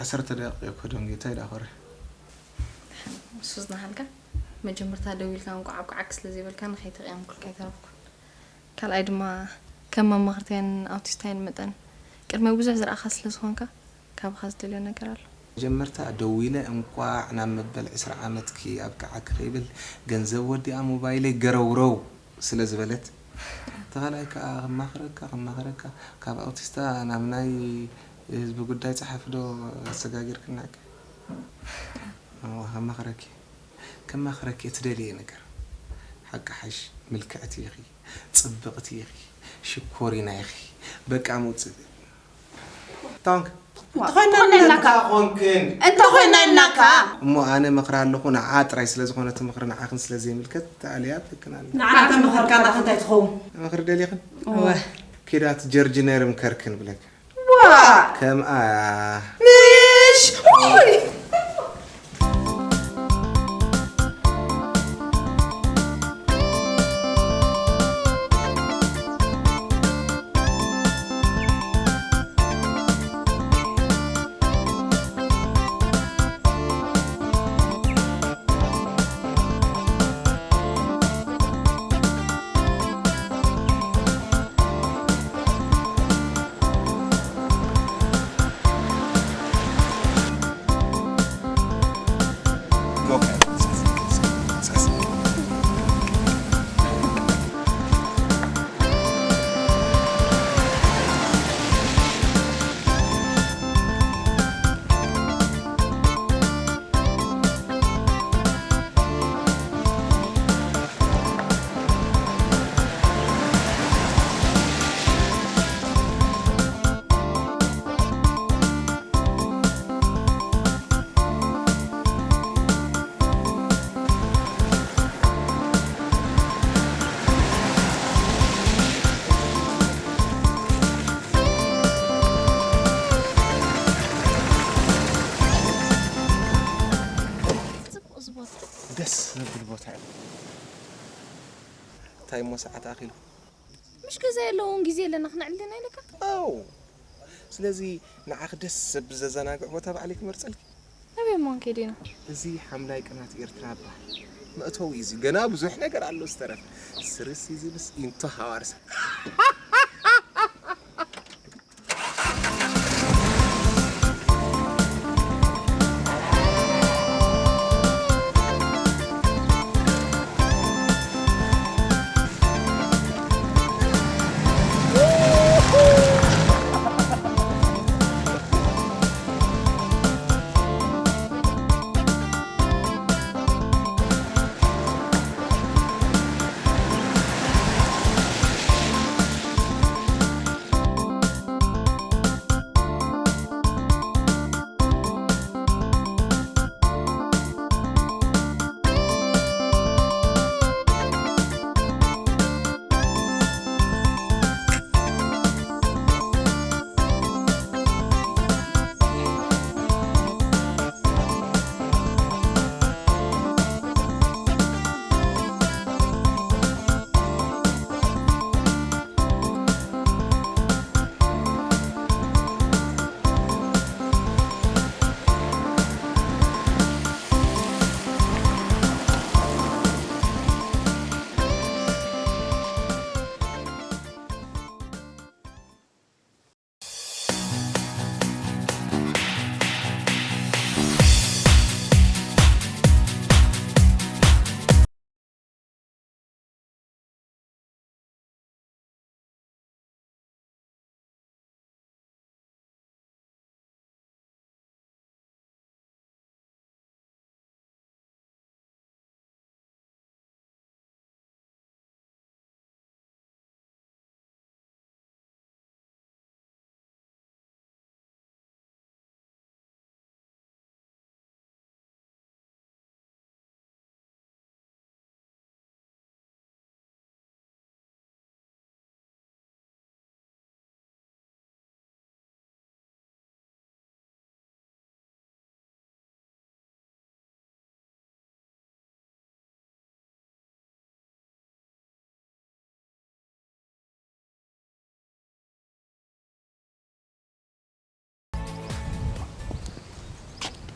ዓሰርተ ደቂቕ እኮ ደንጊተ ይዳኸረ። ንሱ ዝነሃልካ መጀመርታ ደዊልካ እንቋዕ ኣብቅዓኪ ስለ ዘይበልካ ንኸይተቕየምኩልካ ኣይተረፍኩን። ካልኣይ ድማ ከም መማኽርተይን ኣውቲስታይን መጠን ቅድመይ ብዙሕ ዝረኣኻ ስለ ዝኾንካ ካባኻ ዝደልዮ ነገር ኣሎ። መጀመርታ ደዊለ እንቋዕ ናብ መበል ዕስራ ዓመትኪ ኣብቅዓኪ ከይብል ገንዘብ ወዲኣ ሞባይለይ ገረውረው ስለ ዝበለት፣ እቲ ካልኣይ ከኣ ክማኽረካ ክማኽረካ ካብ ኣውቲስታ ናብ ናይ ህዝቢ ጉዳይ ጸሓፊ ዶ ኣሰጋጊርክናኪ? እወ፣ ከማኽረኪ፣ ከማኽረኪ እትደልየ ነገር። ሓቂ ሓሽ፣ ምልክዕቲ ኢኺ፣ ጽብቕቲ ኢኺ፣ ሽኮሪና ኢኺ። በቃ ምውጽእ። ታንክ። እንተኾይና ኢልናካ። ኮንክን። እንተኾይና ኢልናካ። እሞ ኣነ መኽራ ኣለኹ፣ ንዓ ጥራይ ስለ ዝኾነ እቲ ምኽሪ ንዓኽን ስለ ዘይምልከት፣ ተኣልያ ኣለክን ኣለ። ንዓ ተመኽርካ ናኽ እንታይ ትኸውን? ምኽሪ ደሊኽን? እወ። ኪዳት ጀርጅነር ምከርክን ብለክን። ዋ! ከምኣ። ምሽ! ውይ! እንታይ እሞ ሰዓት ኣኺሉ? ምሽ ገዛ የለውን ግዜ ኣለና ክነዕልልና ኢለካ። ኣው ስለዚ ንዓኺ ደስ ዘብል ዘዘናግዕ ቦታ ባዕለይ ክመርጸልኪ። ኣበይ እሞ ክንከይድ ኢና? እዚ ሓምላይ ቅናት ኤርትራ ይበሃል። መእተዊ እዩ እዚ። ገና ብዙሕ ነገር ኣሎ ዝተረፈ። ስርስ ይዝብስ ኢንቶ ሃዋርስ።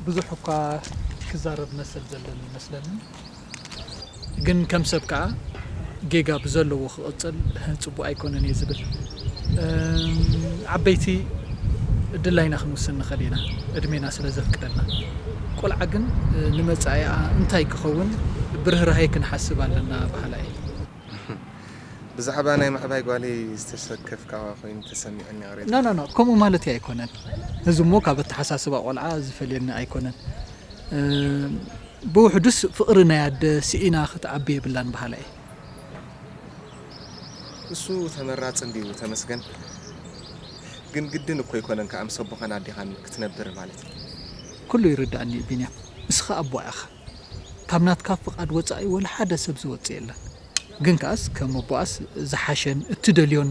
ብዙሕ እኳ ክዛረብ መሰል ዘለኒ ይመስለኒ፣ ግን ከም ሰብ ከዓ ጌጋ ብዘለዎ ክቕፅል ፅቡቕ ኣይኮነን እየ ዝብል። ዓበይቲ ድላይና ክንውስን ንኽእል ኢና፣ ዕድሜና ስለ ዘፍቅደልና። ቆልዓ ግን ንመፃኢኣ እንታይ ክኸውን ብርህራሄ ክንሓስብ ኣለና በሃላይ እየ። ብዛዕባ ናይ ምዕባይ ጓለይ ዝተሰከፍካዋ ኮይኑ ተሰሚዑኒ ቅሬታ። No, no, no፣ ከምኡ ማለተይ ኣይኮነን። እዚ እሞ ካብ ኣተሓሳስባ ቆልዓ ዝፈልየኒ ኣይኮነን። ብውሕዱስ ፍቕሪ ናይ ኣደ ስኢና ክትዓቢ የብላን በሃላይ እየ። እሱ ተመራጺ እንድዩ ተመስገን። ግን ግድን እኮ ኣይኮነን ከኣ ምስ ኣቦኻን ኣዴኻን ክትነብር ማለት እዩ። ኩሉ ይርድኣኒ እዩ ቢንያም፣ ንስኻ ኣቦኣ ኢኻ። ካብ ናትካ ፍቓድ ወጻኢ ወላ ሓደ ሰብ ዝወጽእ የለን። ግን ከኣስ ከም ኣቦኣስ ዝሓሸን እትደልዮን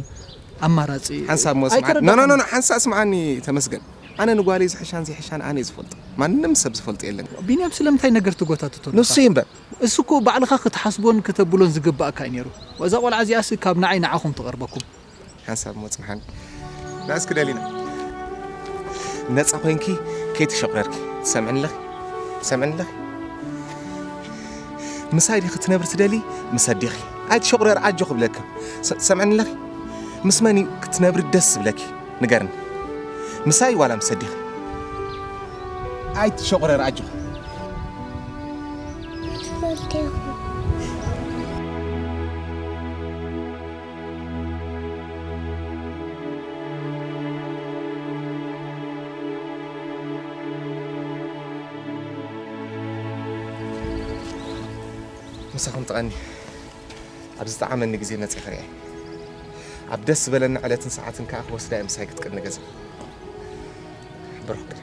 ኣማራጺ ሓንሳብ እሞ ስምዓኒ። ኣይተረዳእኩን። No, no, no, no፣ ሓንሳእ ስምዓኒ ተመስገን። ኣነ ንጓለይ ዝሕሻን ዘይሕሻን ኣነ እየ ዝፈልጦ። ማንም ሰብ ዝፈልጦ የለን። ቢንያም ስለምንታይ ነገር ትጎታትቶ ኣለኻ? ንሱ እዩ እምበር። እሱ እኮ ባዕልኻ ክትሓስቦን ክተብሎን ዝግባእካ እዩ ነይሩ። እዛ ቆልዓ እዚኣስ ካብ ንዓይ ንዓኹም ትቐርበኩም። ሓንሳብ እሞ ጽንሓኒ። ንዓ እስኪ ደሊና። ነጻ ኮይንኪ ከይትሸቑረርኪ። ትሰምዕኒ ኣለኺ? ትሰምዕኒ ኣለኺ? ምሳይ ዲኺ ክትነብሪ ትደሊ? ምስ ኣዴኺ። ኣይትሸቑረር ኣጆኺ እብለኪ። ስ-፣ ትሰምዕኒ ኣለኺ? ምስ መን እዩ ክትነብሪ ደስ ዝብለኪ? ንገርኒ። ምሳይ ዋላ ምስ ኣዴኺ? ኣይትሸቑረር ኣጆኺ። ትፈልጢ ኢኹ። ምሳኹም ትቐኒ። ኣብ ዝጠዓመኒ ግዜ መጺእ ክርእያ። ኣብ ደስ ዝበለኒ ዕለትን ሰዓትን ከኣ ክወስዳ እየ ምሳይ ክትቅድሚ ገዛ። ብሩኽ ግዜ።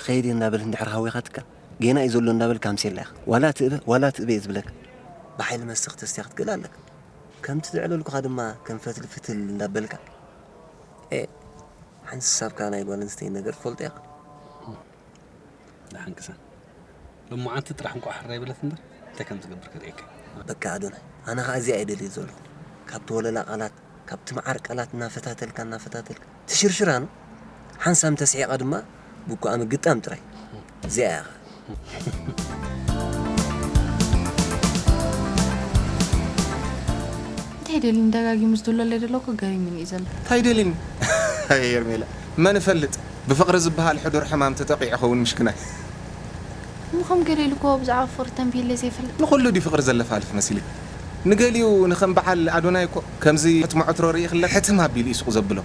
ከይድ እንዳበልክ እንድሕር ሃዊኻትካ፣ ጌና እዩ ዘሎ እንዳበልካ ኣምሴላ ኢኻ። ዋላ ትእበ፣ ዋላ ትእበ እየ ዝብለካ። ብሓይሊ መስተ ክተስትያ ክትክእል ኣለካ። ከምቲ ዘዕለልኩኻ ድማ ከም ፈትሊ ፍትል እንዳበልካ። ኤ፣ ሓንሳብካ ናይ ጓል ኣንስተይቲ ነገር ትፈልጦ ኢኻ። ደሓን ቅሰን። ሎማዓንቲ ጥራሕ እንቋዕ ሕራይ በለት እምበር፣ እንታይ ከም ትገብር ከርእየካ። በቃ ኣዶናይ፣ ኣነ ኸኣ እዚኣ እየ ደልየ ዘለኹ። ካብቲ ወለላ ቃላት፣ ካብቲ መዓር ቃላት እናፈታተልካ፣ እናፈታተልካ፣ ትሽርሽራ ነው። ሓንሳም ተስሒቓ ድማ ብኳ ምግጣም ጥራይ። እዚኣ እያ ኸኣ። እንታይ ደልኒ ደጋጊሙ ዝድሎ ኣለይ ደሎ እኮ ገሪሙኒ እዩ ዘሎ። እንታይ ደልኒ? ኣየ ሄርሜላ፣ መን እፈልጥ? ብፍቕሪ ዝበሃል ሕዱር ሕማም ተጠቒዑ ኸውን ምሽክናይ። እሞ ከም ገለ ኢሉ እኮ ብዛዕባ ፍቕሪ ተንቢህለይ ዘይፈልጥ። ንኹሉ ድዩ ፍቕሪ ዘለፋልፍ መሲሉ? ንገሊኡ ንኸም በዓል ኣዶናይ እኮ ከምዚ ሕትሞ ዕትሮ ርኢኽለ ሕትም ኣቢሉ እዩ ሱቕ ዘብሎ።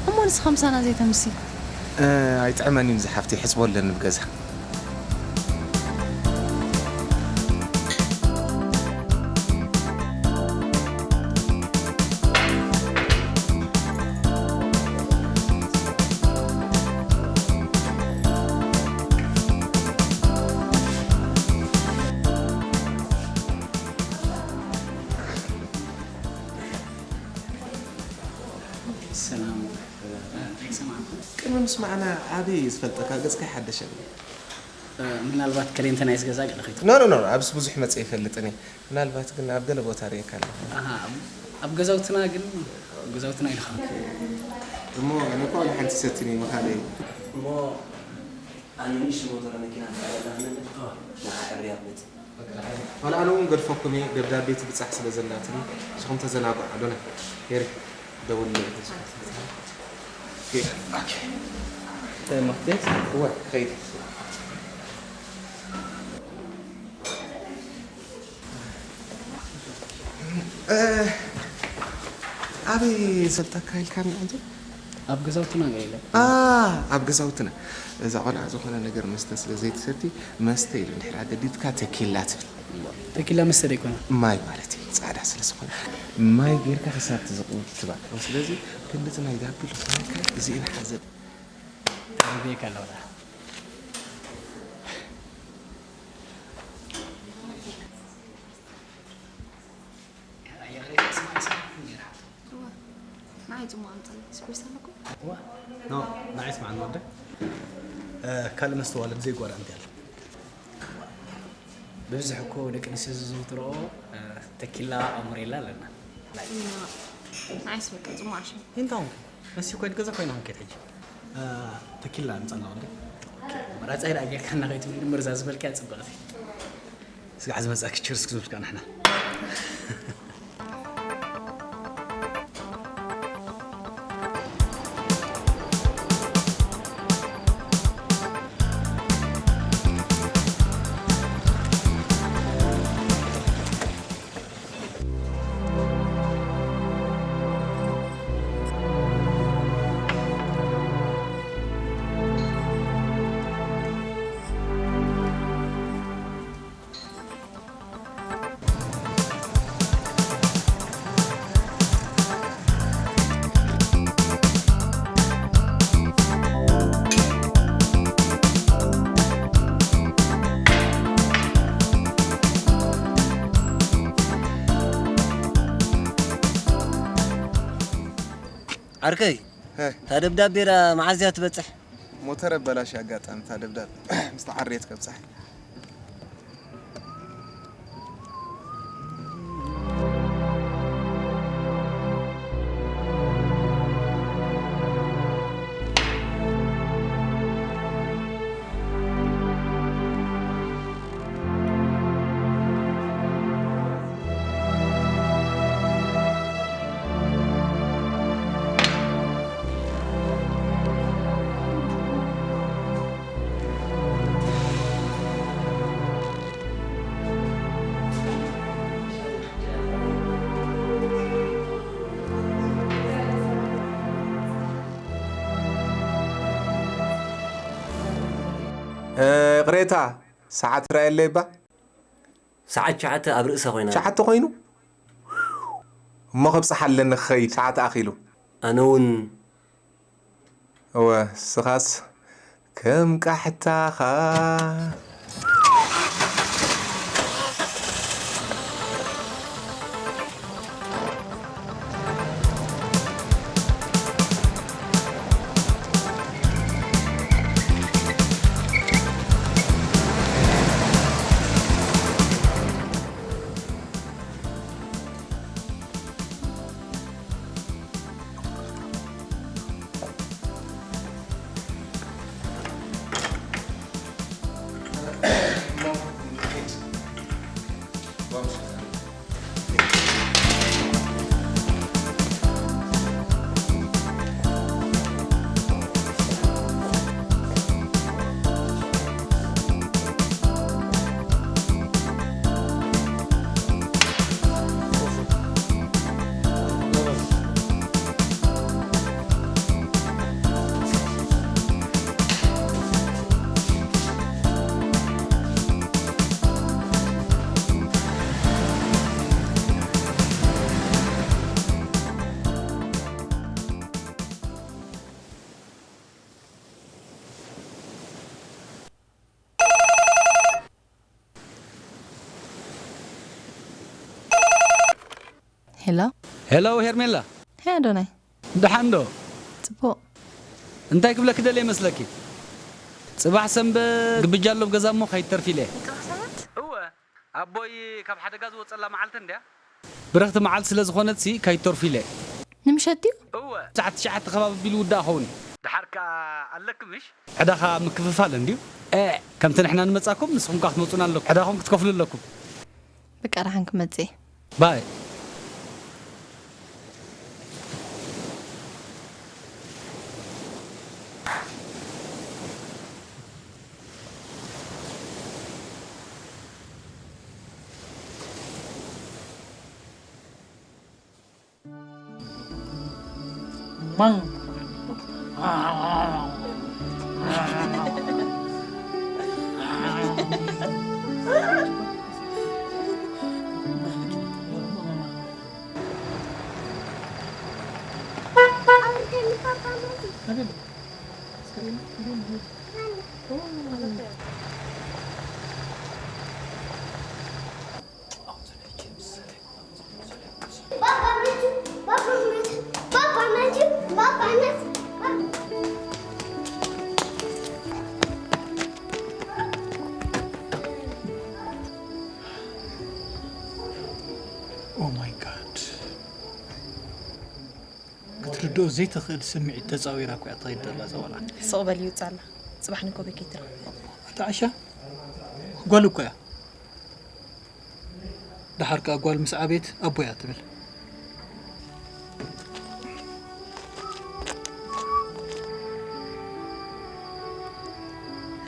እሞ ንስኻ ምሳና ዘይተምሲ? እ፣ ኣይጥዕመን እዩ ዝሓፍተይ፣ ሕጽቦ ኣለኒ ብገዛ። ሰላም። ኣይሰማዕኩ። ቅድሚ ምስማዕና ዓቢ ዝፈልጠካ ገጽካ ይሓደሸኒ። እ፣ ምናልባት ክሊንተናይስ ገዛ ገለ ከይትኾን? ኖ፣ ኖ፣ ኖ፣ ኣብዚ ብዙሕ መጸ ይፈልጥን እየ። ምናልባት ግን ኣብ ገለ ቦታ ርእየካ ኣለኹ። ኣሃ፣ ኣብ፣ ኣብ ገዛውትና ግን፣ ኣብ ገዛውትና ኢልኻ። እሞ ኣነ እኮ ንሓንቲ ሰትኒ ምኻደይ። እሞ ኣነ ንእሽቶ ሞተር መኪና ትበላ ሃለለ፣ ንዓ ዕርያ ብመጽእ። ዋላ ኣነ እውን ገድፈኩም እየ፣ ደብዳቤ ትብጻሕ ስለ ዘላትኒ፣ ንስኹም ተዘናግዑ። ኣዶናይ፣ ሄሪ፣ ደውልለይ። ኦኬ፣ ኦኬ። እንታይ ማክቴት? እወ፣ ክኸይድ። እ፣ ኣበይ ዘልጠካ ኢልካኒ ሕጂ? ኣብ ገዛውትና ገለ ኢለ። ኣ፣ ኣብ ገዛውትና። እዛ ቆልዓ ዝኾነ ነገር መስተ ስለ ዘይትሰቲ፣ መስተ ኢሉ እንድሕር ኣገዲድካ ተኪላ ትብል። ተኪላ መስተ ዶ ኣይኮነ? ማይ ማለት እዩ፣ ጻዕዳ ስለ ዝኾነ። ማይ ጌርካ ክሳብ ትዝቕብ ትባዕ። ስለዚ ክንድቲ ናይ ዳብል ኮይንካ እዚኤን ሓዘ። ተረዲኤካ ኣለኹ። እዋ፣ ንዓይ ጽሙቕ ኣምጻለይ። ስፕሬስ ኣለኩም? እዋ፣ ኖ፣ ንዓይ ስማዕኒ ወደ። እ፣ ካልእ መስተ ዋላ ብዘይ ጓራንቲ ኣሎ። ብብዝሒ እኮ ደቂ ኣንስትዮ ዝዝውትርኦ፣ እ፣ ተኪላ ኣሞሬላ ኣለና። እዋ፣ ንዓይስ በቃ ጽሙቕ ዓሽም። እንታይ ሆንኪ? ንሲ ኮይድ ገዛ ኮይና ሆንኪ ሕጂ? እ፣ ተኪላ ኣምጻልና ወደ። መራጻይ ደኣ ጌርካና ከይትብሊ መርዛ ዝበልካያ ጽብቕቲ። ስጋዕ ዝመጻኪ ችርስ ክዝብልካ ንሕና። ዓርከይ፣ ሀ። እታ ደብዳቤ ዳ መዓዝ እያ ትበጽሕ? ሞተር ኣበላሽ ኣጋጣሚ እታ ደብዳቤ ምስ ተዓርየት ከብጽሕ። እ፣ ይቕሬታ፣ ሰዓት ርኣየለይ እባ። ሰዓት ትሽዓተ ኣብ ርእሳ ኮይና። ትሽዓተ ኮይኑ? እሞ ከብጽሓ ኣለኒ ክኸይድ፣ ሰዓት ኣኺሉ። ኣነ እውን እወ፣ ስኻስ ከም ቃሕታኻ። ሄሎ። ሄሎ ሄርሜላ። ሄ ኣዶናይ። ደሓን ዶ? ጽቡቕ። እንታይ ክብለኪ ደልየ መስለኪ? ጽባሕ ሰንበት ግብጃ ኣሎ ኣብ ገዛ እሞ ከይትተርፊ ኢለ። ጽባሕ ሰንበት? እወ፣ ኣቦይ ካብ ሓደጋ ዝወጸላ መዓልቲ እንድያ። ብርኽቲ መዓልቲ ስለ ዝኾነትሲ ከይትተርፊ ኢለ። ንምሸት ድዩ? እወ። ሰዓት ትሽዓተ ከባቢ ቢሉ ውዳእ ኸውን። ደሓር ከኣ ኣለኪ ምሽ? ዕዳኻ ምክፍፋል እንድዩ። እ፣ ከምቲ ንሕና ንመጻኩም ንስኹም ከኣ ክትመጹና ኣለኩም። ዕዳኹም ክትከፍሉ ኣለኩም። በቃ ደሓን ክመጽእ እየ። ባይ። Oh my God. ክትርድኦ ዘይትኽእል ስምዒት ተጻዊራ እኮ እያ ትኸይድ ዘላ እዛ ቆልዓ። ስቕ በል ይውጻላ። ጽባሕ ንኮበይ ከይትረኽብ። እታ ዓሻ ጓል እኮ እያ። ደሓር ከኣ ጓል ምስ ዓበየት ኣቦ እያ ትብል።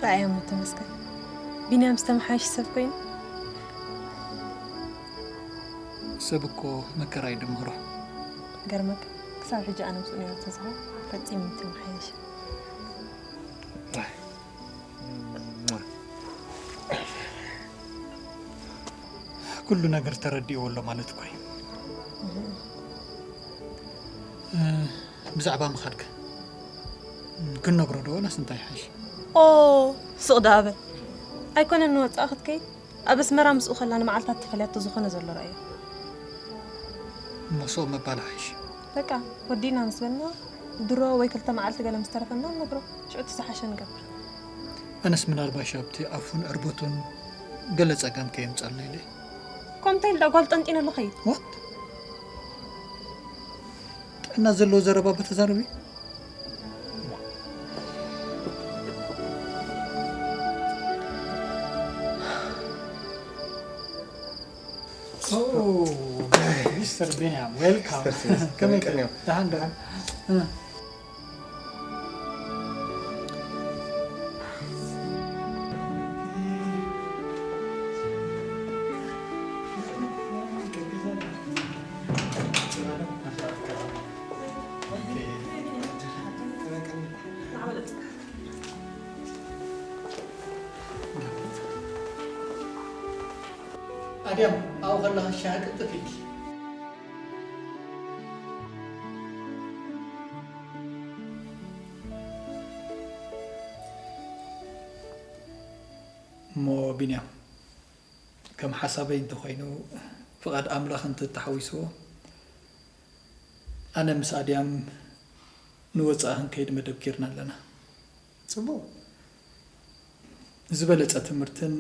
ረኣዮም ተመስገን። ቢንያም ዝተመሓየሸ ሰብ ኮይኑ። ሰብ እኮ መከራ እዩ ድምህሮ። ገርመካ፣ ክሳብ ሕጂ ኣነ ምስኡ ነይረ ተዝኾ ፈጺሙ ምተመሓየሸ። ዋይ። ኩሉ ነገር ተረዲእዎ ኣሎ ማለት እኮ እዩ። እ፣ ብዛዕባ ምኻድከ? ክንነግሮ ዶ ወላስ እንታይ ይሓይሽ? ኦ፣ ስቕ ደኣ በል። ኣይኮነን ንወጻኢ ክትከይድ፣ ኣብ ኣስመራ ምስኡ ከላ ንመዓልታት ተፈልያቶ ዝኾነ ዘሎ ረኣዮ። እሞ ስቕ ምባል ይሓይሽ። በቃ፣ ወዲእና ምስ በልና፣ ድሮ ወይ ክልተ መዓልቲ ገለ ምስ ተረፈና ንነግሮ። ሽዑ እቲ ዝሓሸ ንገብር። ኣነስ ምናልባሽ ኣብቲ ኣፉን ዕርበቱን ገለ ጸገም ከየምጻልና ኢለ። ከምታ ኢልዳ ጓል ጠንጢነሉ ኸይድ። What? ጥዕና ዘለዎ ዘረባ እባ ተዛረቢ። ኦ፣ ሚስተር ቢንያም፣ ዌልካም። ሚስተር ቢንያም፣ ከመይ ከመይ ቀንዮም? ደሓን፣ ደሓን። እ። ኣድያም፣ ኣብኡ ከለኻ ሻሂ ቅልጥፍ ኢልኪ። እሞ ቢንያም፣ ከም ሓሳበይ እንተኾይኑ፣ ፍቓድ ኣምላኽ እንተተሓዊስዎ፣ ኣነ ምስ ኣድያም ንወጻኢ ክንከይድ መደብ ጌርና ኣለና። ጽቡቕ። ዝበለጸ ትምህርትን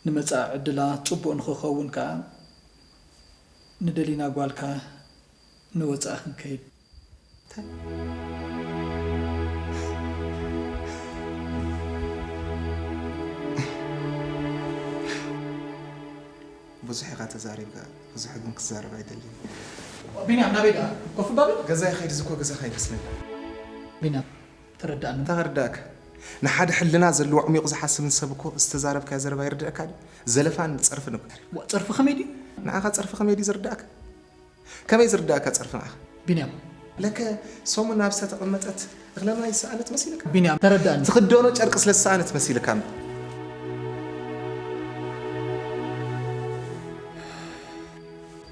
ንመጻኢ ዕድላ ጽቡቕ ንኽኸውን ከኣ፣ ንደሊና ጓልካ ንወጻኢ ክንከይድ። እንታይ? ብዙሕ ኢኻ ተዛሪብካ፣ ብዙሕ ግን ክዛረብ ኣይደልን። ቢንያም፣ ናበይ ደኣ? ኮፍ ባብል? ገዛይ ከይድ፣ እዚ እኮ ገዛኻ ኣይመስለኒ። ቢንያም፣ ተረዳእኒ። እንታይ ክርዳእካ? ንሓደ ሕልና ዘለዎ፣ ዕሚቑ ዝሓስብን ሰብ እኮ ዝተዛረብካዮ ዘረባ ይርድኣካ ድዩ? ዘለፋን ጸርፍን እኮ። ዋ፣ ጸርፊ ከመይ ድዩ? ንዓኻ ጸርፊ ከመይ ድዩ ዝርዳእካ? ከመይ ዝርዳእካ ጸርፊ ንዓኻ? ቢንያም። ለከ ሰሙን ናብ ዝተቐመጠት እኽለ ማይ ዝሰኣነት መሲልካ? ቢንያም፣ ተረዳእኒ። ትኽደኖ ጨርቂ ስለ ዝሰኣነት መሲልካ እምበር።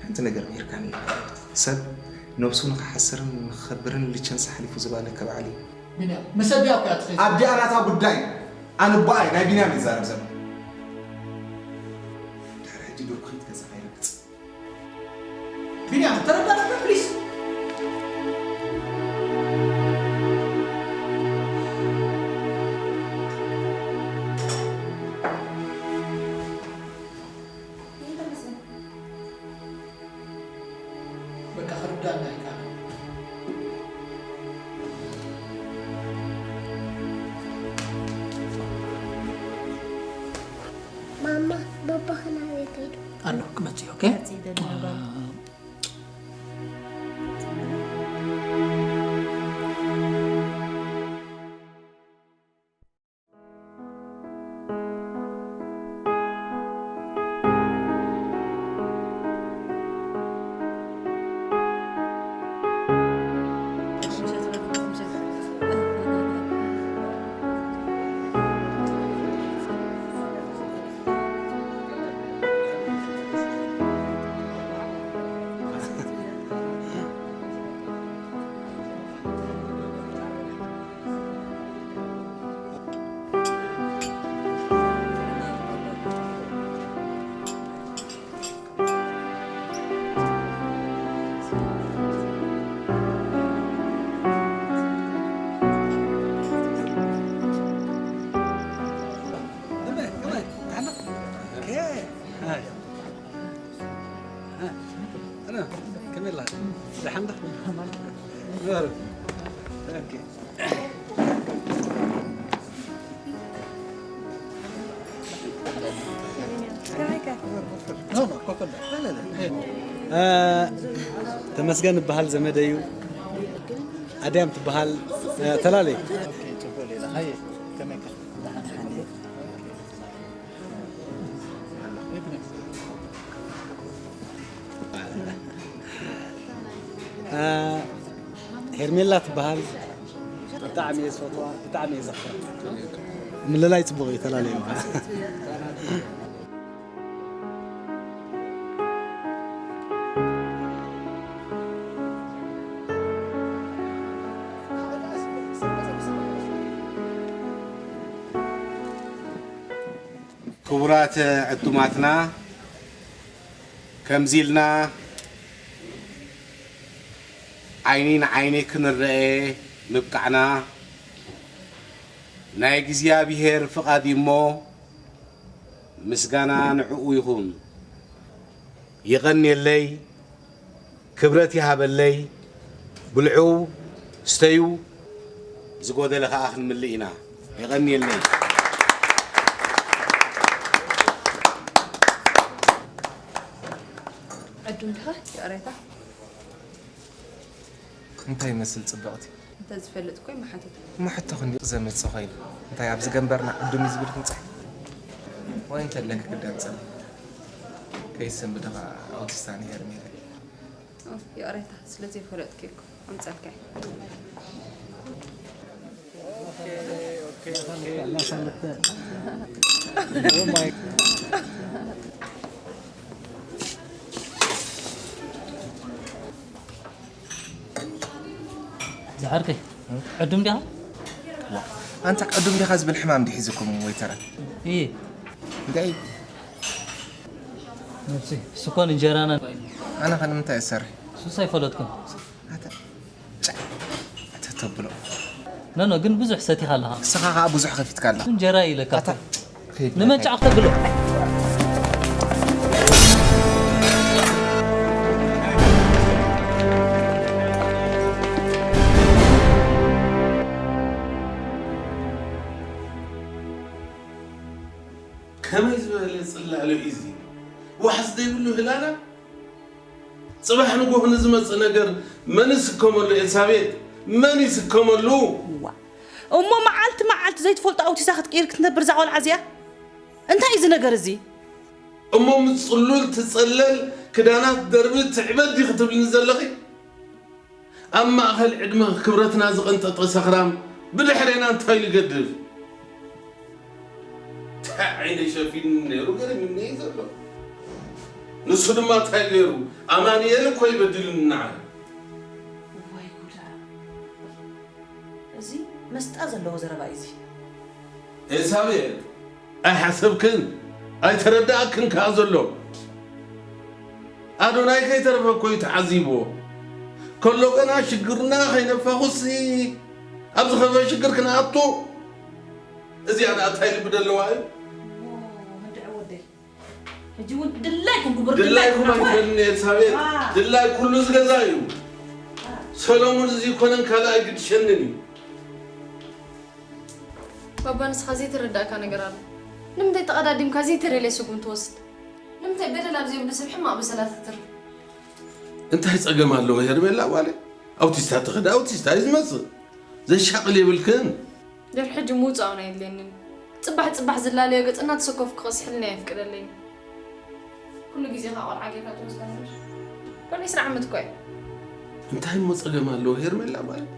ሓንቲ ነገር ምሂርካኒ። ሰብ ነብሱ ንኽሓስርን ንኽኸብርን ልቸንሳ ሓሊፉ ዝባለከ በዓል እዩ። ቢንያም፣ ምስ ኣዲኣ እኮ እያ ትኸይድ። ኣዲኣ ናታ ጉዳይ፣ ኣነ ኣቦኣ እየ፣ ናይ ቢንያም ይዛረብ ዘሎ። ድሕሪ ሕጂ ዱር ክኸይድ ገዛኻ ይረግጽ። ቢንያም፣ ተረዳእካ ፕሊስ? በቃ፣ ክርዳእና ኣይከኣለን። ማማ፣ ባባኻ ናበይ ከይዱ? ኣሎ፣ ክመጽእ እዩ፣ ኦኬ? ክመጽእ ይደሊ ነበር። ከመይ ኣላ? ደሓን ዶ? ኦኬ። እ፣ ተመስገን እበሃል፣ ዘመደይ እዩ። ኣድያም ትበሃል፣ እ፣ ተላለዩ። እ፣ ሄርሜላ ትበሃል። ብጣዕሚ እየ ዝፈትዋ፣ ብጣዕሚ እየ ዘኽብራ። ምልላይ ጽቡቕ እዩ፣ ተላለዩ። ክቡራት ዕዱማትና፣ ከምዚ ኢልና ዓይኒ ንዓይኒ ክንረኤ ምብቃዕና ናይ እግዚኣብሔር ፍቓድ እዩ እሞ፣ ምስጋና ንዕኡ ይኹን። የቐንየለይ፣ ክብረት ይሃበለይ። ብልዑ፣ ስተዩ፣ ዝጎደለ ኸኣ ክንምልእ ኢና። የቐንየለይ። ዕዱም ዲኻ? ይቕሬታ። እንታይ ይመስል ጽብቕቲ? እንተ ዝፈልጥ እኮ ይመሓተት። እሞ ሕቶ ክንዲ ዘመጽእ ኮይኑ። እንታይ ኣብዚ ገንበርና ዕዱም እዩ ዝብል ክንጽሕፍ? ወይ እንተለኪ ክዳን ጸሊም። ከይሰንብድ ኸኣ ኣውቲስታ ነይረ ሜዳ። ኦ፣ ይቕሬታ፣ ስለ ዘይፈለጥኩ እኮ ኣምጻልካዮ። ዝዓርከይ፣ ዕዱም ዲኻ? ዋ፣ ኣንታ ቀዱም ዲኻ ዝብል ሕማም ድዩ ሒዙኩም ወይተረ? እየ እንታይ እዩ? ነብሲ ስኮን እንጀራና ኣነ ከ ንምንታይ እሰርሕ? ሱስ ኣይፈለጥኩም ኣታ ጫ ኣታ ተብሎ ነኖ ግን ብዙሕ ሰቲኻ ኣለኻ ንስኻ ከዓ ብዙሕ ከፊትካ ኣለኻ እንጀራ ኢለካ ኣታ ከይድ ንመጫዕ ክተብሎ ከመይ ዝበለ ጽላሎ እዩ እዚ? ዋሕስ ዘይብሉ ህላላ? ጽባሕ ንጎህ ንዝመጽእ ነገር መን ይስከመሉ? ኤልሳቤጥ፣ መን ይስከመሉ? እሞ መዓልቲ መዓልቲ ዘይትፈልጦ ኣውቲሳ ክትቅይር ክትነብር እዛ ቆልዓ እዚኣ እንታይ እዩ እዚ ነገር እዚ እሞ ምስ ጽሉል ትጸለል ክዳናት ደርቢ ትዕበድ ዲኺ ትብልኒ ዘለኺ? ኣብ ማእኸል ዕድመ ክብረትና ዝቐንጠጠ ሰኽራም ብድሕሬና እንታይ ኢሉ ይገድፍ? እንታይ ዓይነይ ሸፊኑ ነይሩ ገሪሙኒ እዩ ዘሎ። ንሱ ድማ እንታይ ገይሩ? ኣማኑኤል እኮ እዩ በዲሉኒ ንዓይ። ወይ ጉዳ እዚ መስጣ ዘለዎ ዘረባ እዩ እዚ ኤልሳቤጥ ኣይሓሰብክን ኣይተረዳእክን ከኣ ዘሎ ኣዶናይ ከይተረፈ እኮ እዩ ተዓዚብዎ ከሎ ገና ሽግርና ከይነፋኹሲ ኣብ ዝኸፈ ሽግር ክንኣቱ እዚኣ ደኣ እንታይ ልቢ ደለዋ እዩ ምድዕ ወደይ ሕጂ እውን ድላይኩም ግቡር ድላይኩም ኣይፈልኒ ኤልሳቤጥ ድላይ ኩሉ ዝገዛ እዩ ሰሎሙን እዚ ይኮነን ካልእ ኣይግድሸንን እዩ ባባ ንስኻ ዘይተረዳእካ ነገር ኣሎ ንምንታይ ተቐዳዲምካ ዘይተደልየ ስጉም ትወስድ ንምንታይ በደል ኣብ ዘይብሉ ሰብ ሕማቕ በሰላት ክትርፍ እንታይ ጸገም ኣለዎ ሄርሜላ ጓለይ ኣውቲስታ ትኸዳ ኣውቲስታ እዩ ዝመጽእ ዘሻቕል የብልክን ድሕሪ ሕጂ ምውጻእ እውን ኣየድልየንን እዩ። ጽባሕ ጽባሕ ዝላለዮ ገጽ እናተሰከፍኩ ክቕስሕልና የፍቅደለይን። ኩሉ ግዜኻ ቆልዓ ጌርካ ትወስዳ ነበር። ጓል ዒስራ ዓመት እኳ እየ። እንታይ እሞ ጸገም ኣለዎ ሄርሜላ ማለት?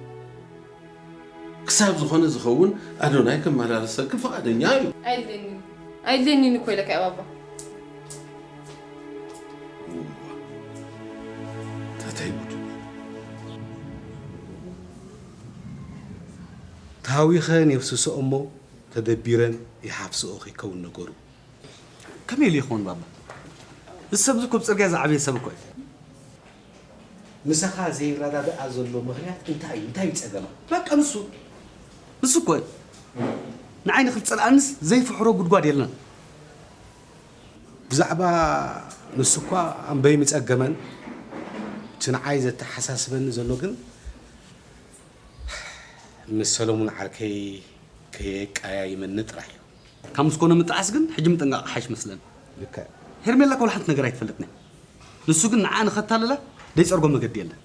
ክሳብ ዝኾነ ዝኸውን ኣዶናይ ከመላለሰኪ ፍቓደኛ እዩ። ኣየድልየንን እዩ። ኣየድልየንን እኮ ኢለካ እየ ባባ። ታታይ ጉድ። ተሃዊኸ ኔፍስስኦ እሞ ተደቢረን ይሓፍስኦ ከይከውን ነገሩ። ከመይ ኢሉ ይኸውን ባባ? እዚ ሰብ እዚ እኮ ብፅርግያ ዝዓበየ ሰብ እኮ እዩ። ምሳኻ ዘይረዳድኣ ዘሎ ምኽንያት እንታይ እዩ? እንታይ እዩ ፀገማ? በቃ ንሱ። ንሱ እኮ እዩ። ንዓይ ንኽትፀልኣንስ ዘይፍሕሮ ጉድጓድ የለን። ብዛዕባ ንሱ እኳ ኣምበይ ምጸገመን እቲ ንዓይ ዘተሓሳስበኒ ዘሎ ግን ምስ ሰለሙን ዓርከይ ከየቀያይመኒ ጥራሕ እዩ። ካብ ምስ ኮነ ምጥዓስ ግን ሕጂ ምጥንቃቕ ክሓይሽ መስለኒ። ልክዕ። ሄርሜላ እኳ ወላ ሓንቲ ነገር ኣይትፈልጥን እያ። ንሱ ግን ንዓ ንኸታልላ ደይጸርጎ መገዲ የለን።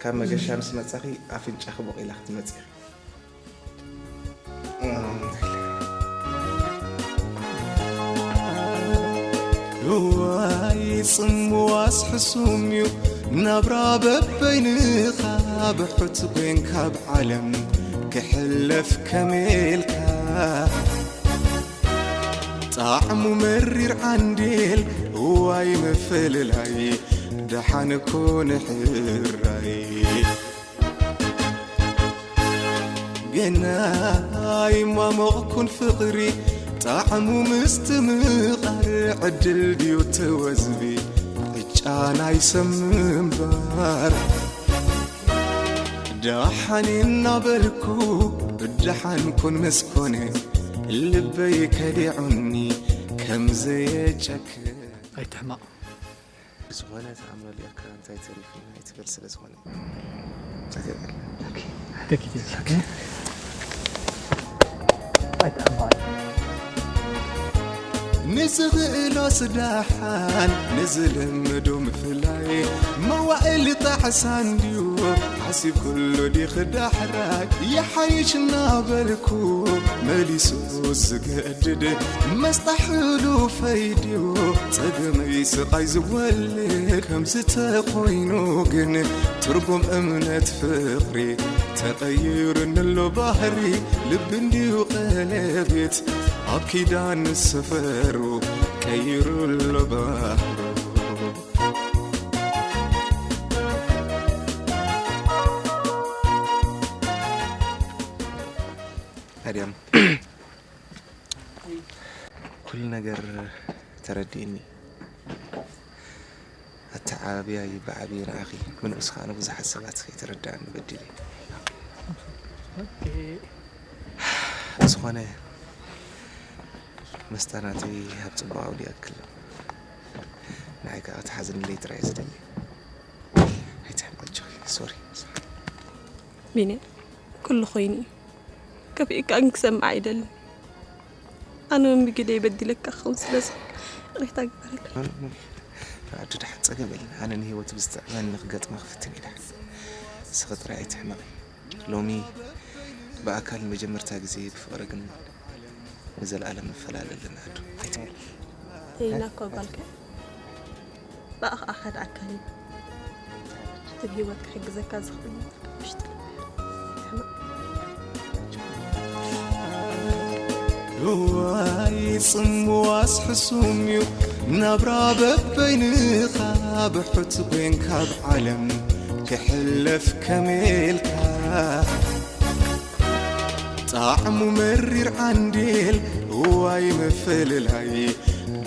ካብ መገሻ ምስ መጻኺ ኣፍንጫኺ ቦቒላ ክትመጺ ኢኺ። እዋይ ጽምዋስ ሕሱም እዩ ናብራ በበይንኻ ብሑት ኮይንካ ኣብ ዓለም ክሕለፍ ከመይ ኢልካ? ጣዕሙ መሪር ዓንዴል፣ እዋይ ምፍልላይ፣ ደሓን እኮ ንሕራይ። ገና ኣይማሞቕኩን ፍቕሪ፣ ጣዕሙ ምስትምቓር፣ ዕድል ድዩ ተወዝቢ፣ ዕጫ ናይ ሰብ ምንባር። ደሓን እናበልኩ፣ ደሓን ኩን ምስ ኮነ፣ ልበይ ከዲዑኒ ከም ዘየጨክን። ኣይትሕመቕ። ዝኾነ ተኣምረሉ ኢኻ፣ እንታይ ተሪፉ ናይ ትብል ስለ ዝኾነ። ደቂት የብላክ። ኣይትሕመቕ። ንዝኽእሎስ ደሓን ንዝልምዶ ምፍላይ፣ መዋእል ጣዕሳ እንድዩ ሓሲብ ኩሉ ዲኽ ዳሕራይ። ይሓይሽ እናበልኩ መሊሱ ዝገድድ መስጣ ሕሉፈይ ድዩ፣ ጸገመይ ስቓይ ዝወልድ ከምዚ ተኾይኑ ግን፣ ትርጉም እምነት ፍቕሪ ተቐይሩ ንሎ ባህሪ። ልቢ እንድዩ ቀለቤት ኣብ ኪዳን ሰፈሩ ቀይሩ ኣሎ ባህሩ። ኣድያም፣ ኩሉ ነገር ተረዲእኒ። ኣተዓባብያይ ብዓብዪ ንዓኺ፣ ብንኡስ ከኣ ንብዙሓት ሰባት ከይተረዳእኒ በዲለ። ብዝኾነ፣ መስጣ ናተይ ኣብ ጽቡቕ ኣውዲኣክሎ። ንዓይ ከኣ ክትሓዝንለይ ጥራይ እየ ዝደሊ። ኣይትሕመቂ ኣጆኺ። ሶሪ። ቢንያም፣ ኩሉ ኮይኑ እዩ። ከፊእካ ግን ክሰምዕ ኣይደልን። ኣነ እውን ብግደይ በዲለካ ክኸውን ስለ ዝኽእል ይቕሬታ ግበረለይ። ኣዱ፣ ደሓን ጸገም የለን። ኣነ ንህይወት ብዝጥዕመኒ ክገጥማ ክፍትን እየ። ደሓን ንስኺ ጥራይ ኣይትሕመቒ። ሎሚ ብኣካል ንመጀመርታ ግዜ ብፍቕሪ ግን ንዘለኣለም ንፈላለ ኣለና ኣዱ። ኣይትሕመቒ። ተይና እኮ ጓልካ። ብኣኻ ኣኻድ ኣካል እዩ። እቲ ብህይወት ክሕግዘካ ዝኽእል ውሽጢ ልቢ። ሕማቕ። እዋይ ጽምዋስ ሕሱም እዩ ናብራ በበይንኻ ብሕት ኮይንካ ኣብ ዓለም ክሕለፍ ከመይ ኢልካ? ጣዕሙ መሪር ዓንዴል እዋይ ምፍልላይ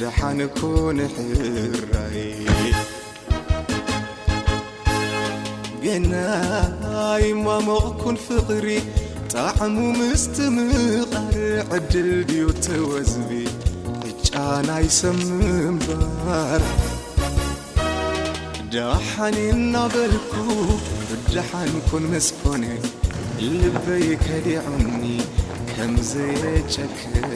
ደሓን እኮ ንሕራይ። ገና ኣይማሞቕኩን ፍቕሪ ጣዕሙ ምስትምቓር ዕድል ድዩ ተወዝቢ ዕጫ ናይ ሰብ ምንባር። ደሓን እናበልኩ ደሓን ኩን ምስ ኮነ ልበይ ከዲዑኒ ከም ዘየጨክን።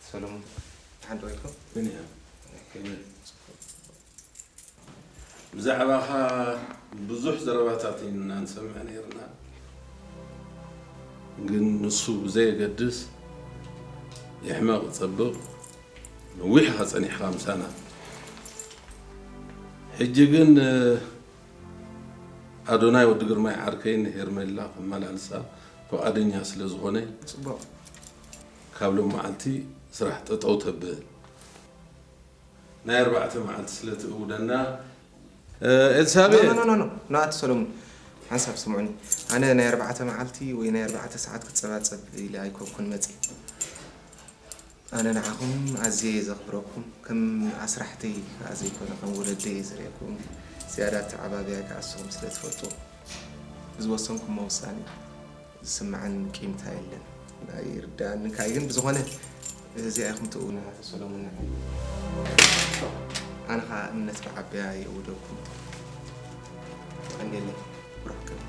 ሰሎሞን፣ ሓንቲ ወይልኩም? ብንያም፣ ከመይ? ብዛዕባኻ ብዙሕ ዘረባታት ኢና ንሰምዕ ነይርና፣ ግን ንሱ ብዘየገድስ፣ ይሕመቕ ይጸብቕ፣ ነዊሕ ኢኻ ጸኒሕካ ምሳና። ሕጂ ግን፣ ኣዶናይ ወዲ ግርማይ ዓርከይን ንሄርሜላ ከመላልሳ ፍቓደኛ ስለ ዝኾነ፣ ጽቡቕ። ካብ ሎም መዓልቲ ስራሕ ጠጠው ተብል። ናይ ኣርባዕተ መዓልቲ ስለ ትእውደና፣ እ፣ ኤልሳቤጥ። ኖ፣ ኖ፣ ኖ፣ ኖ፣ ኖ፣ ኣቶ ሰሎሞን፣ ሓንሳብ ስምዑኒ። ኣነ ናይ ኣርባዕተ መዓልቲ ወይ ናይ ኣርባዕተ ሰዓት ክጸባጸብ ኢለ ኣይኮንኩን መጺእ። ኣነ ንዓኹም ኣዝየ እየ ዘኽብረኩም። ከም ኣስራሕተይ ከኣ ዘይኮነ ከም ወለደይ እየ ዝርእየኩም። ዝያዳ ኣተዓባብያይ ከኣ ንስኹም ስለ ትፈልጡ፣ ብዝወሰንኩሞ ውሳኔ ዝስምዓኒ ቂምታ የለን። ኣይርድኣንን ከኣ እዩ፣ ግን ብዝኾነ እዚኣ ኢኹም ትእውኑና፣ ኣቶ ሰሎሞን፣ ንዓይ። ኣነ ኸኣ እምነት ብዓበያ የእውደኩም። የቐንየለይ። ብሩኽ ቀን።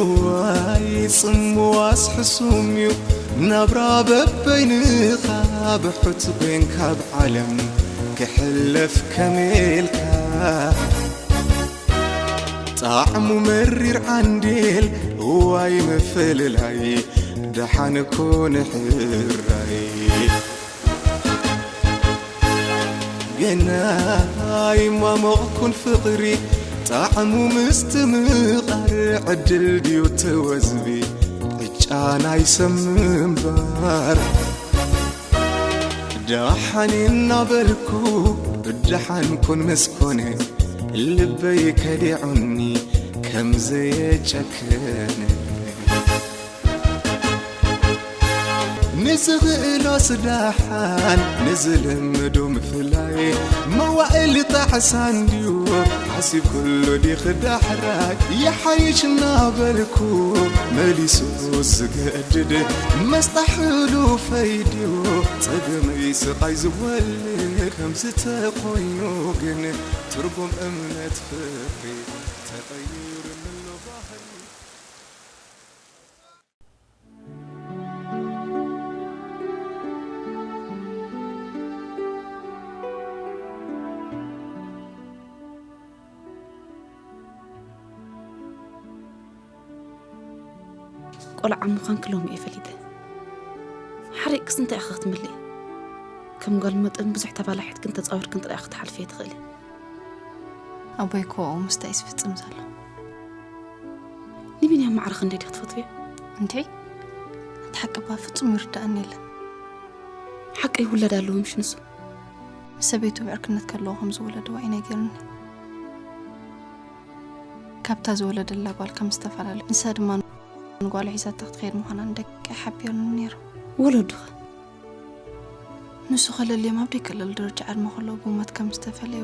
እዋይ ጽምዋስ ሕሱም እዩ ናብራ በበይንኻ ብሑት ኮይንካ ብዓለም ክሕለፍ ከመልካ ጣዕሙ መሪር ዓንዴል እዋይ ምፍልላይ ደሓን ኮነ ሕራይ ገና ይማሞቕኩን ፍቕሪ ጣዕሙ ምስትምቓር ዕድል ድዩ ተወዝቢ ዕጫ ናይ ሰብ ምንባር ደሓን እናበልኩ ደሓን ኩን ምስ ኮነ ልበይ ከዲዑኒ ከም ዘየጨከነ ንዝኽእሎስ ደሓን ንዝልምዶ ምፍላይ መዋእል ጣዕሳ እንድዩ ሓሲብ ኩሉ ዲኽ ዳሕራይ ይሓይሽ እናበልኩ መሊሱ ዝገድድ መስጣ ሕሉፈይ ድዩ ጸገመይ ስቓይ ዝወልድ ከምዚ ተኾይኑ ግን ትርጉም እምነት ፍቕሪ ተቐይሩ ምሎ ባህሪ ቆልዓ ምዃንኪ ሎሚ እየ ፈሊጠ። ሓሪቕክስ እንታይ ኢኻ ክትምልኢ? ከም ጓል መጠን ብዙሕ ተባላሒትክን ተጻዊርክን ጥራይ ኢኻ ክትሓልፍዮ ትኽእሊ። ኣቦይ እኮ ምስታይ ዝፍጽም ዘሎ። ንቢንያም ማዕረ ክንደይ ዲኺ ትፈትውዮ? እንድዒ፣ እቲ ሓቂ እባ ፍጹም ይርድኣኒ የለን። ሓቂ ይውለድ ኣለዎ ምሽ ንሱ? ምስ ሰበይቱ ብዕርክነት ከለዎ ከም ዝወለድዋ እዩ ነጊሩኒ። ካብታ ዝወለደላ ጓል ከም ዝተፈላለዩ፣ ንሳ ድማ ንጓሉ ሒዛታ ክትኸይድ ምዃና ንደቂ ሓቢሩኒ ነይሩ። ወለዱኸ? ንሱ ከለልዮም ኣብ ደይከለሉ ደረጃ ዕድመ ከለዉ ብሞት ከም ዝተፈለዩ፣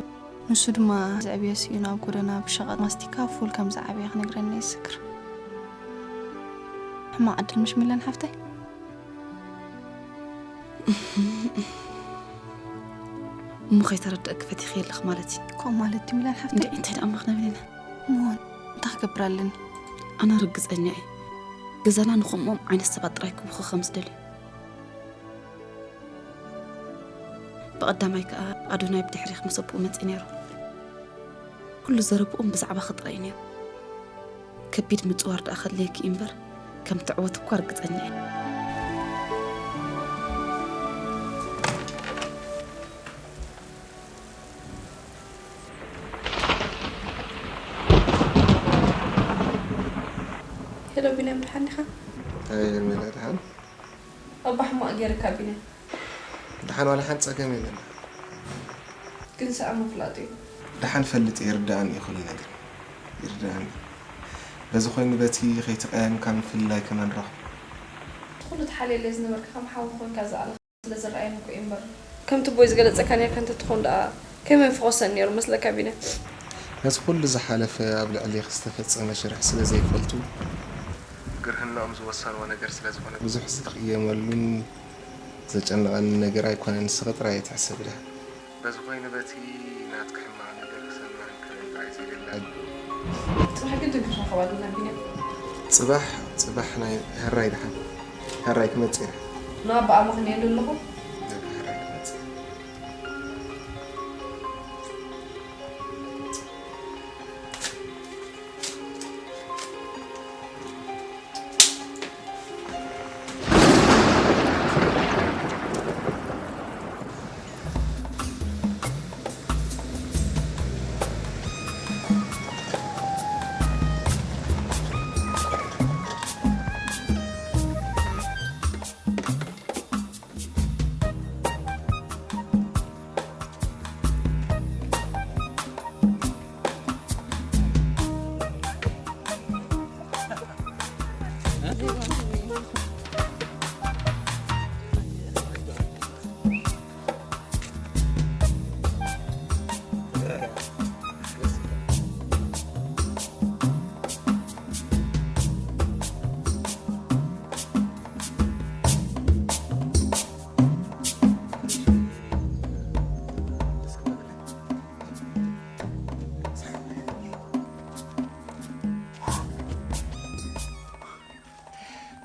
ንሱ ድማ ዘዕብዮ ስኢኑ ኣብ ጎደና ብሸቐጥ ማስቲካ ፉል ከም ዝዓበየ ክነግረኒ ይስክር። ሕማቕ ዕድል ምሽ ሚለን ሓፍተይ? እሞ ከይተረደእኪ ፈቲኺ ኣለኺ ማለት እዩ። ከምኡ ማለት ድዩ ሚለን ሓፍተይ? እንታይ እንታይ ደኣ እሞ ክነብል ኢና? እሞ እንታይ ክገብር ኣለኒ? ኣነ ርግጸኛ እየ። ገዛና ንኸምኦም ዓይነት ሰባት ጥራይ ክብኹ ከም ዝደልዩ። ብቐዳማይ ከኣ ኣዶናይ ብድሕሪኽ ምስ ኣቦኡ መጺኡ ነይሩ። ኩሉ ዘረብኦም ብዛዕባኺ ጥራይ እዩ ነይሩ። ከቢድ ምጽዋር ደኣ ከድልየኪ እዩ እምበር፣ ከም ትዕወቲ እኳ ርግጸኛ እየ። ሄሎ ቢንያም፣ ደሓን ዲኻ? ኣይ፣ ሄርሜላ፣ ደሓን? እባ ሕማቕ ገይርካ ቢንያም። ደሓን ዋላ ሓንቲ ጸገም የለን። ግን ሰኣ ምፍላጥ እዩ። ደሓን ፈልጥ እየ፣ ይርድኣኒ እዩ ኩሉ ነገር። ይርድኣኒ። በዚ ኮይኑ በቲ ከይተቀያየምካ ምፍልላይ ከመን ረኽቡ። እቲ ኩሉ ተሓልየለይ ዝነበርካ ከም ሓዊ ኮንካ ዝኣለኻ ስለ ዝረኣየኒ እኮ እዩ እምበር። ከምቲ ቦይ ዝገለጸካ ኔርካ እንተትኾን ደኣ ከመይ ምፈኾሰኒ ነይሩ መስለካ ቢንያም? ነቲ ኩሉ ዝሓለፈ ኣብ ልዕሌኺ ዝተፈጸመ ሽርሒ ስለ ዘይፈልጡ፣ ግርህናኦም ዝወሰንዎ ነገር ስለ ዝኾነ ብዙሕ ዝቕየመሉን ዘጨንቐኒ ነገር ኣይኮነን፣ ንስኺ ጥራይ እየ ትሕሰብላ። በዚ ኮይኑ በቲ ናትኪ ሕማቕ ነገር ክሰምዕን ክርእን ጥራይ እየ ዝደሊ። ጽባሕ ግድን ክንራኸብ ኣለና ቢንያም። ጽባሕ፣ ጽባሕ ናይ ሕራይ ደሓን። ሕራይ ክመጽእ እየ። ንኣቦኣ ምኽንየሉ ኣለኹ። ሕራይ ክመጽእ እየ።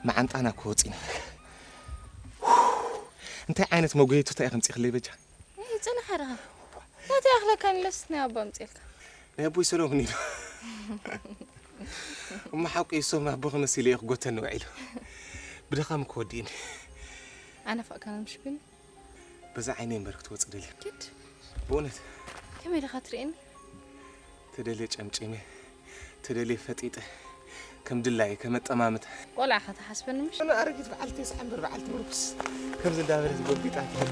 መዓንጣና እኮ ወፂና። እንታይ ዓይነት መጎየቱታ ኢኺ ኣምፂኽለይ በጃ? እይ፣ ፅናሕ ኢኻ። ነቲ ኣኽለካ ንለስት ናይ ኣቦ ኣምፅልካ። ናይ ኣቦይ ሰሎሙን ኢሉ። እሞ ሓቁ እዩ፣ ሶም ኣቦኺ መሲሉ እዩ ክጎተኒ ውዒሉ። ብድኻም እኮ ወዲእኒ። ኣነ ፋእካና ምሽ ቢኒ። በዛ ዓይነይ እምበር ክትወፂ ደልየ። ኪድ። ብእውነት። ከመይ ዲኻ ትርእየኒ? ተደልየ ጨምጪመ፣ ተደልየ ፈጢጠ፣ ከም ድላየ ከመጠማምታ። ቆልዓ ኢኻ ትሓስበኒ ምሽ? ኣነ ኣረጊት በዓልቲ የስሓ እምበር በዓልቲ ምርኩስ ከምዚ እንዳበለት ጎቢጣ ትብል።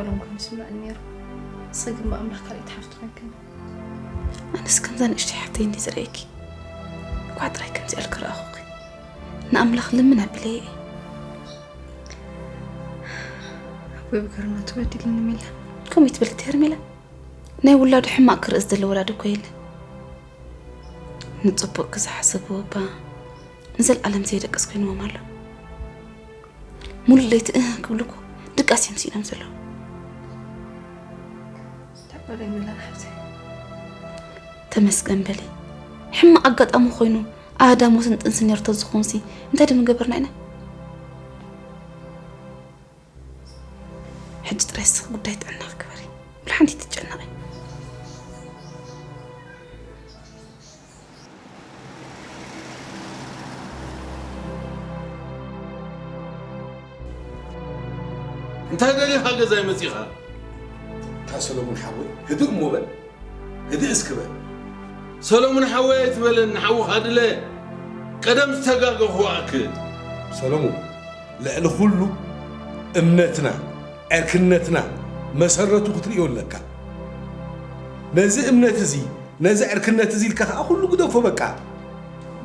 ሎም ከም ይስምዐኒ ነይሩ። ንስኺ ግን ብኣምላኽ ካልኣይቲ ሓፍቲ ኮይንክኒ። ኣነስ ከምዛ ንእሽተይ ሓፍተይ እንዲ ዝርእየኪ፣ እንኳዕ ጥራይ ከምዚ ኢልኪ ረኣኹኺ። ንኣምላኽ ልምን ኣብለየ እየ። ኣቦይ ብገርነቱ በዲልኒ ሚላ። ከምኡ ይትበል እቲ ሄርሜላ። ናይ ውላዱ ሕማቕ ክርኢ ዝደሊ ወላዲ እኮ የለ። ንጽቡቕ ክዝሓስብዎ እባ ንዘለኣለም ዘይደቅስ ኮይንዎም ኣሎ። ሙሉ ለይቲ እህ ክብሉ እኮ ድቃስ እዮም ስኢኖም ዘለዉ። ተበለይ ሚላ ሓፍተይ። ተመስገን በሊ። ሕማቕ ኣጋጣሚ ኮይኑ ኣህዳሞትን ጥንስን ነርቶ ዝኾንሲ እንታይ ድምገበርና ኢና? ሕጂ ጥራይ ስኽ ጉዳይ ጥዕናኺ ግበሪ። ብልሓንቲ ትጨነቒ። እንታይ ደሊኻ ገዛይ መጺኻ? እታ ሰሎሙን ሓወይ፣ ህድእ እሞ በል። ህድእ እስኪ በል። ሰሎሙን ሓወይ ኣይትበለኒ፣ ሓውኻ ድለ። ቀደም ዝተጋገኹ ኣክ። ሰሎሙን፣ ልዕሊ ኩሉ እምነትና፣ ዕርክነትና መሰረቱ ክትርእዮ ኣለካ። ነዚ እምነት እዚ፣ ነዚ ዕርክነት እዚ ኢልካ ከኣ ኩሉ ግደፎ በቃ።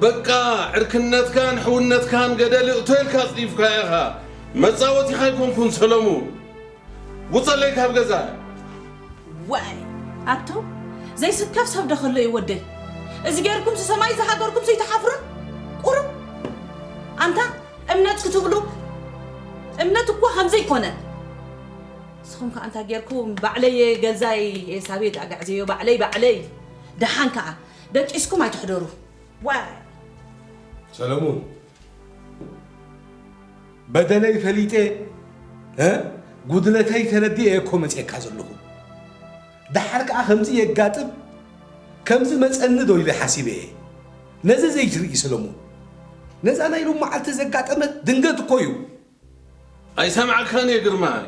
በቃ፣ ዕርክነትካን ሕውነትካን ገደል እቶ ኢልካ ኣጽዲፍካዮ ኢኻ። መጻወቲኻ ኣይኮንኩን ሰሎሙን። ውጸለይ ካብ ገዛ። ዋይ፣ ኣቶ ዘይስከፍ ሰብ ዶ ከሎ እዩ ወደይ? እዚ ጌርኩም ሰማይ ዝሃገርኩም ዘይትሓፍሩን? ቁሩብ ኣንታ እምነት ክትብሉ፣ እምነት እኮ ከምዚ ኣይኮነ። ንስኹም ከ ኣንታ ጌርኩም ባዕለይ ገዛይ ኤሳቤጥ ኣጋዕዘዮ፣ ባዕለይ፣ ባዕለይ። ደሓን ከኣ ደቂስኩም ኣይትሕደሩ። ዋይ። ሰለሙን፣ በደለይ ፈሊጠ፣ እ? ጉድለተይ ተረዲኤ እኮ መፅኤካ ዘለኹ። ደሓር ከኣ ከምዚ የጋጥም፣ ከምዚ መፀኒ ዶ ኢለ ሓሲበ እየ። ነዚ ዘይትርኢ ሰለሙን፣ ነዛ ናይ ሎም መዓልቲ ዘጋጠመት ድንገት እኮ እዩ። ኣይሰምዓካን እየ ግርማይ።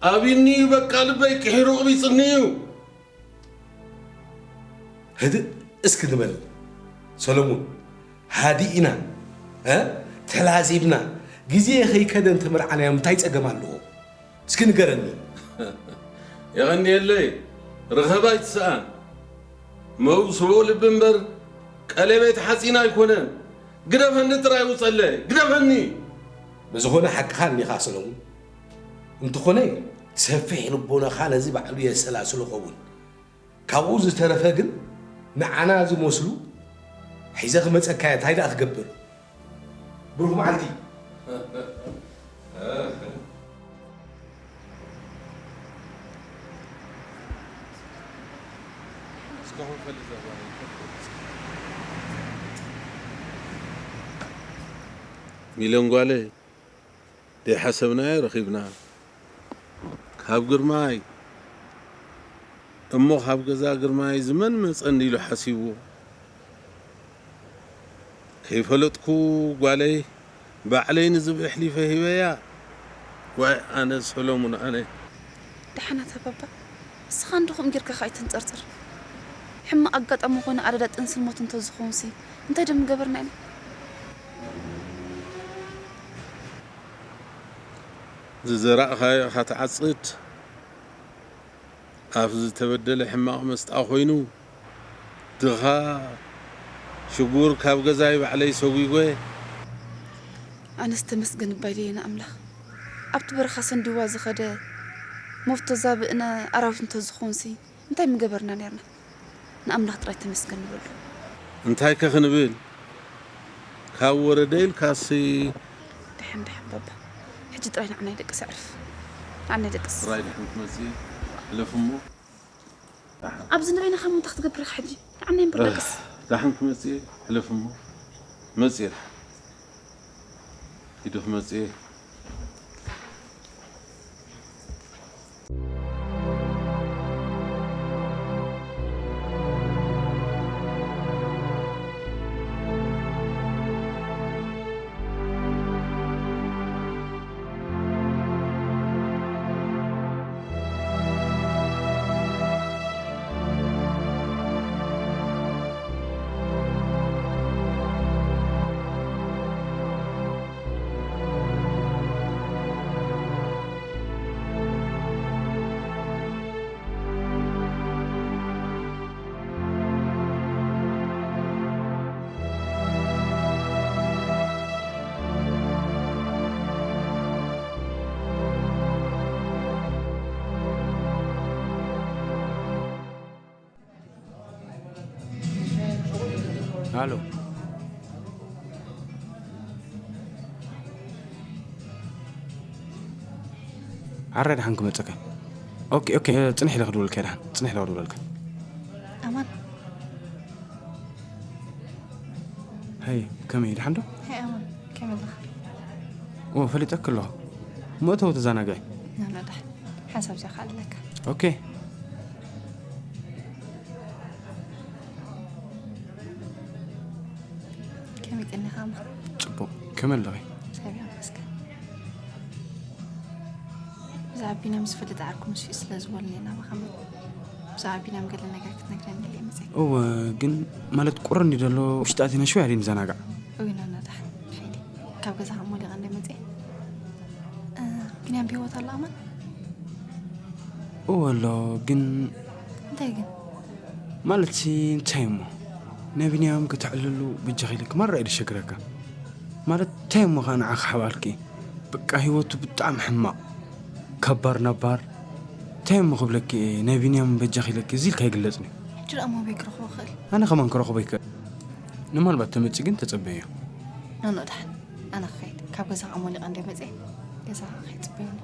ኣቢኒ እዩ በቃ፣ ልበይ ቅሒሩ ቅቢፅኒ እዩ። ህድእ እስኪ ንበል ሰለሙን፣ ሃዲእና፣ እ? ተላዚብና፣ ግዜ ከይከደ እንተመርዓናዮም እንታይ ጸገም ኣለዎ? እስኪ ንገረኒ። የቐንየለይ፣ ርኸባ ኣይትስኣን። መውስቦ ልቢ እምበር ቀለቤት ሓጺን ኣይኮነን። ግደፈኒ ጥራይ ውጸለይ፣ ግደፈኒ። ብዝኾነ ሓቅኻ እኒኻ ሰለሙን። እንተኾነ ሰፊሕ ልቦናኻ ነዚ ባዕሉ የሰላስሎ ኸውን። ካብኡ ዝተረፈ ግን ንዓና ዝመስሉ ሒዘ ክመጸካ እየ። እንታይ ደኣ ክገብር? ብሩኽ መዓልቲ። ሚልዮን ጓለይ፣ ዘይሓሰብናዮ ረኺብና። ካብ ግርማይ እሞ፣ ካብ ገዛ ግርማይ እዚ መን መጸኒ ኢሉ ሓሲብዎ። ከይፈለጥኩ ጓለይ ባዕለይ ንዝብኢ ኣሕሊፈ ሂበያ። ዋይ ኣነ ሰሎሙን ኣነ። ደሓናት ባባ፣ እስኻ እንዶ ከምኡ ጌርካ ከኣ ኣይትንጸርጸር። ሕማቕ ኣጋጣሚ ኮይኑ ኣደዳ ጥንስን ሞት እንተዝኾንሲ እንታይ ዶ ምገበርና ኢና? ዝዘራእኻዮ ኢኻ ትዓጽድ። ኣፍ ዝተበደለ ሕማቕ መስጣ ኮይኑ፣ ድኻ ሽጉር ካብ ገዛይ ባዕለይ ሰጒጎ። ኣነስ ተመስገን እባ ኢለየ ንኣምላኽ። ኣብቲ በረኻ ሰንዲዋ ዝኸደ መፍቶ ዛብእነ ኣራዊት እንተዝኾንሲ እንታይ ምገበርና ኔርና? ንኣምላኽ ጥራይ ተመስገን ንበሎ። እንታይከ ክንብል? ካብ ወረደ ኢልካሲ። ደሓን፣ ደሓን ባባ። ሕጂ ጥራይ ንዓና ይደቅስ፣ ኣዕርፍ። ንዓና ይደቅስ። ጥራይ ደሓን ክትመጽኢ ሕለፍ እሞ። ደሓን። ኣብዚ ንበይንኻ ምንታይ ክትገብር ኢኻ ሕጂ? ንዓና እምበር ደቅስ። ደሓን ክትመጽኢ ሕለፍ እሞ። መጽኢ ደሓን። ሂዱ ክትመጽኢ። ሃሎ። ዓረ ደሓን ክመጸካ። ኦኬ፣ ኦኬ፣ ጽንሕ ኢለ ክድውለልካ፣ ደሓን ጽንሕ ኢለ ክድውለልካ። ኣማን። ሃይ፣ ከመይ፣ ደሓን ዶ? ሃይ ኣማን፣ ከመይ ኣለኻ? ኦ፣ ፈሊጠኪ ኣለኹ። መእተዊ ተዘናግዒ። ኖ፣ ኖ፣ ደሓን። ሓንሳብ እዚኣ ከኣ ኣለካ። ኦኬ። ከመይ ቀኒኻ እማ? ጽቡቕ። ከመይ ኣለኺ? እግዚኣብሔር ይመስገን። ብዛዕባ ቢንያም ዝፈልጥ ዓርኩ ንሱ እዩ ስለ ዝበሉኒ ናባኻ መ-፣ ብዛዕባ ቢንያም ገለ ነገር ክትነግረኒ ኢለ መጺኤ። እወ፣ ግን ማለት ቁርን እዩ ዘሎ፣ ውሽጢ ኣቲና ሽውያ ደይንዘናጋዕ። እውይ፣ ኖ፣ ኖ፣ ደሓን። ከይደ። ካብ ገዛኻ ሞሊቐ እንደ መጺኤ። እ፣ ቢንያም ብህይወት ኣሎ ኣማን? እወ ኣሎ፣ ግን እንታይ ግን? ማለትሲ እንታይ እሞ? ናይ ቢንያም ከተዕልሉ በጃኺ ኢለኪ ማራ እዩ ዘሸግረካ። ማለት እንታይ እሞ ኸኣ ንዓኺ ሓባልኪ? በቃ ህይወቱ ብጣዕሚ ሕማቕ። ካብ ባር ናብ ባር። እንታይ እሞ ክብለኪ እየ? ናይ ቢንያም በጃኺ ኢለኪ እዚ ኢልካ ኣይግለጽን እዩ። ሕጂ ደኣ መን ኣበይ ክረኽቦ ክኽእል? ኣነ ከማን ክረኽቦ ይክእል። ንምናልባት ተመጺ ግን ተጸበዮ። ኖ፣ ኖ፣ ደሓን። ኣነ ክኸይድ። ካብ ገዛ ከኣ ሞሊቐ እንደ መጺኤ፣ ገዛ ከኣ ከይጽበዩኒ።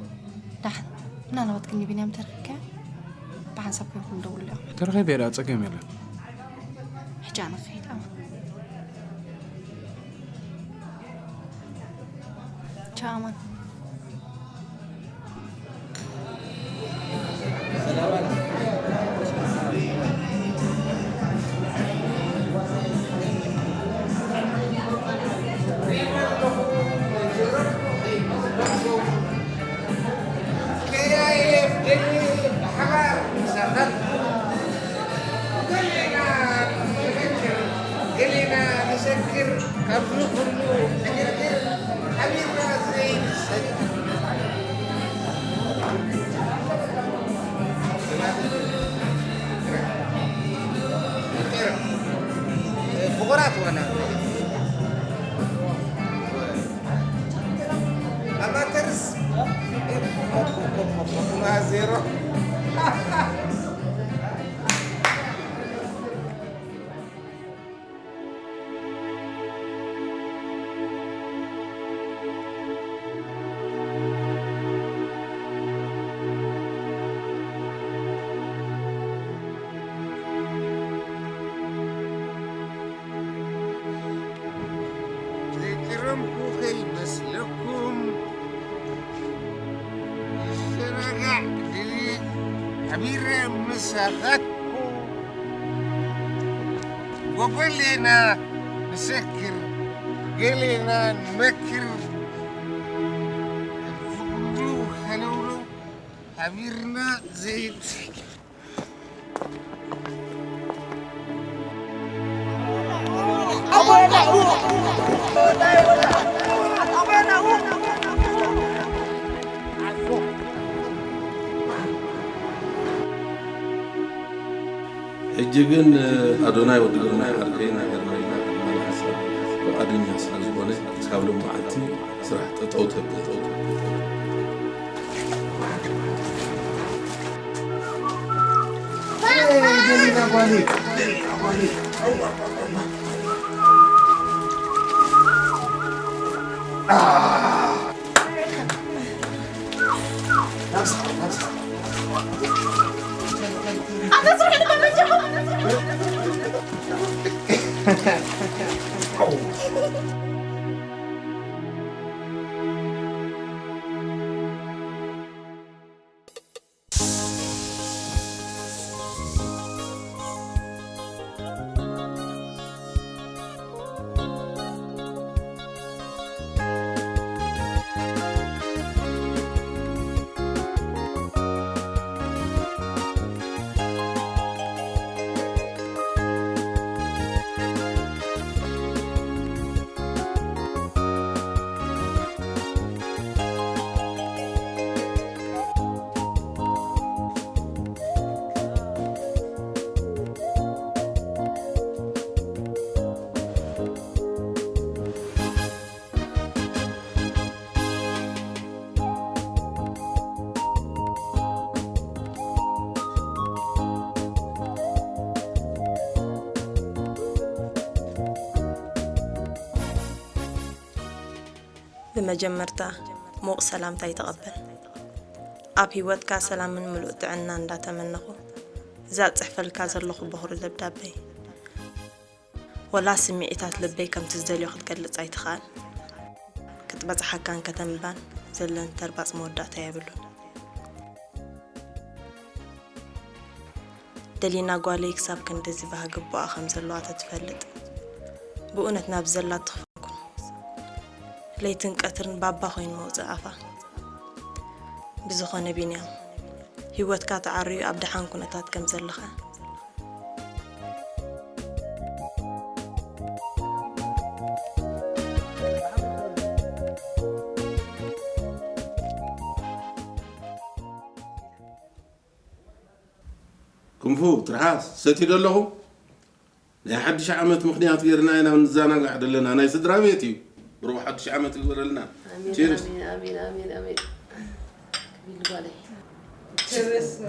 ደሓን። ምናልባት ግን ንቢንያም ተረኺብካዮ፣ ብሓንሳብ ኮይንኩም ደውሉ ኢኹም። ተረኺበዮ ደኣ ጸገም የለን። ሕጂ ኣነ ክኸይድ፣ ኣማን። ቻው፣ ኣማን። ገሌና ንሰክር፣ ካብ ዝኹሉ ዕግርግር ሓቢርና ዘይንሰክር። ፍቑራት ዋላ ኣማተርስ ዜሮ። ዘይቀረምኩ ከይመስለኩም፣ ዝዘናጋዕ ድሌት ሓቢረ ምሳኻትኩ፣ ጎጎሌና ንሰክር፣ ገሌና ንመክር፣ ዝኹሉ ከነውሎ ሓቢርና ዘይንሰክር። ሕጂ ግን ኣዶናይ ወዲ ግርማይ ዓርከይን ሃገርናይ፣ ኣነ ሓሳብ ፍቓደኛ ስለ ዝኾነ፣ ካብ ሎሚ መዓልቲ ስራሕ ጠጠው ተብል። መጀመርታ፣ ሙቕ ሰላምታይ ተቐበል። ኣብ ህይወትካ ሰላምን ምሉእ ጥዕና እንዳተመነኹ፣ እዛ ጽሕፈልካ ዘለኹ በኹሪ ደብዳበይ፣ ወላ ስምዒታት ልበይ ከምቲ ዝደልዮ ክትገልጽ ኣይትኽኣል። ክትበጽሓካን ከተንብባን ዘለን ተርባጽ መወዳእታ የብሉን። ደሊና ጓለይ ክሳብ ክንድዚ ባህጊ ግቡኣ ከም ዘለዋ ተትፈልጥ፣ ብእውነት ናብ ዘላ ትኽፈል። ለይትን ቀትርን ባባ ኮይኑ መውፅእ ኣፋ። ብዝኾነ ቢንያም፣ ህይወትካ ተዓርዩ ኣብ ደሓን ኩነታት ከም ዘለኻ፣ ክንፉ፣ ትርሓስ፣ ሰትዩ ዶ ኣለኹም? ናይ ሓድሽ ዓመት ምኽንያት ጌርና ኢና ንዘናጋዕ ዘለና። ናይ ስድራ ቤት እዩ። ብሩኽ ሓድሽ ዓመት ይግበረልና። ኣሜን፣ ቺርስ። ኣሜን፣ ኣሜን፣ ኣሜን፣ ኣሜን። ክቢል ጓለይ።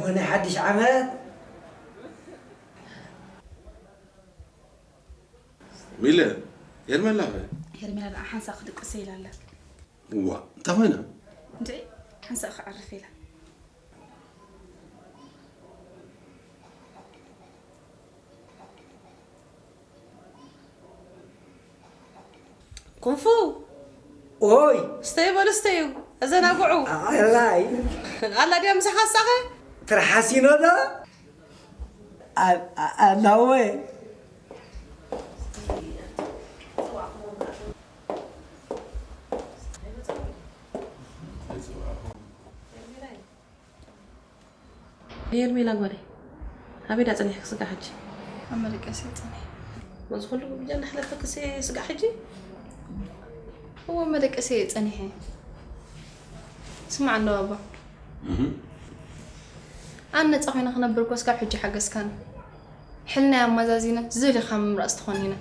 ሞኒ ሓድሽ ዓመት። ሚለ፣ ሄርሜላ ኸ? ሄርሜላ ደኣ ሓንሳእ ክድቅስ ኢላ ኣላ። እዋ፣ እንታይ ኮይና? እንድዒ ሓንሳእ ክዓርፍ ኢላ። ኩንፉ ኦይ ስተዩ በሉ ስተዩ፣ ኣዘናግዑ። ኣላይ ኣላ ድያ ምሳኻ ሳኸ? ትርሓሲኖ ዶ? ኣላወ ሄርሜላ ጓለይ፣ ኣበይ ዳ ጸኒሕኪ ስጋዕ ሕጂ? ኣብ መደቀሲ እየ ጸኒሐ። በዚ ኩሉ ጉብጃ እናሕለፈክሲ ስጋዕ ሕጂ? እዎ መደቀሲ እየ ጸኒሐ። ስማዕ እንዶ ባባ፣ ኣነ ነጻ ኮይነ ክነብር እኮ እስካብ ሕጂ ሓገዝካኒ። ሕልናይ ኣመዛዚነ ዝደልኻ ምምራጽ ተኾኒነ።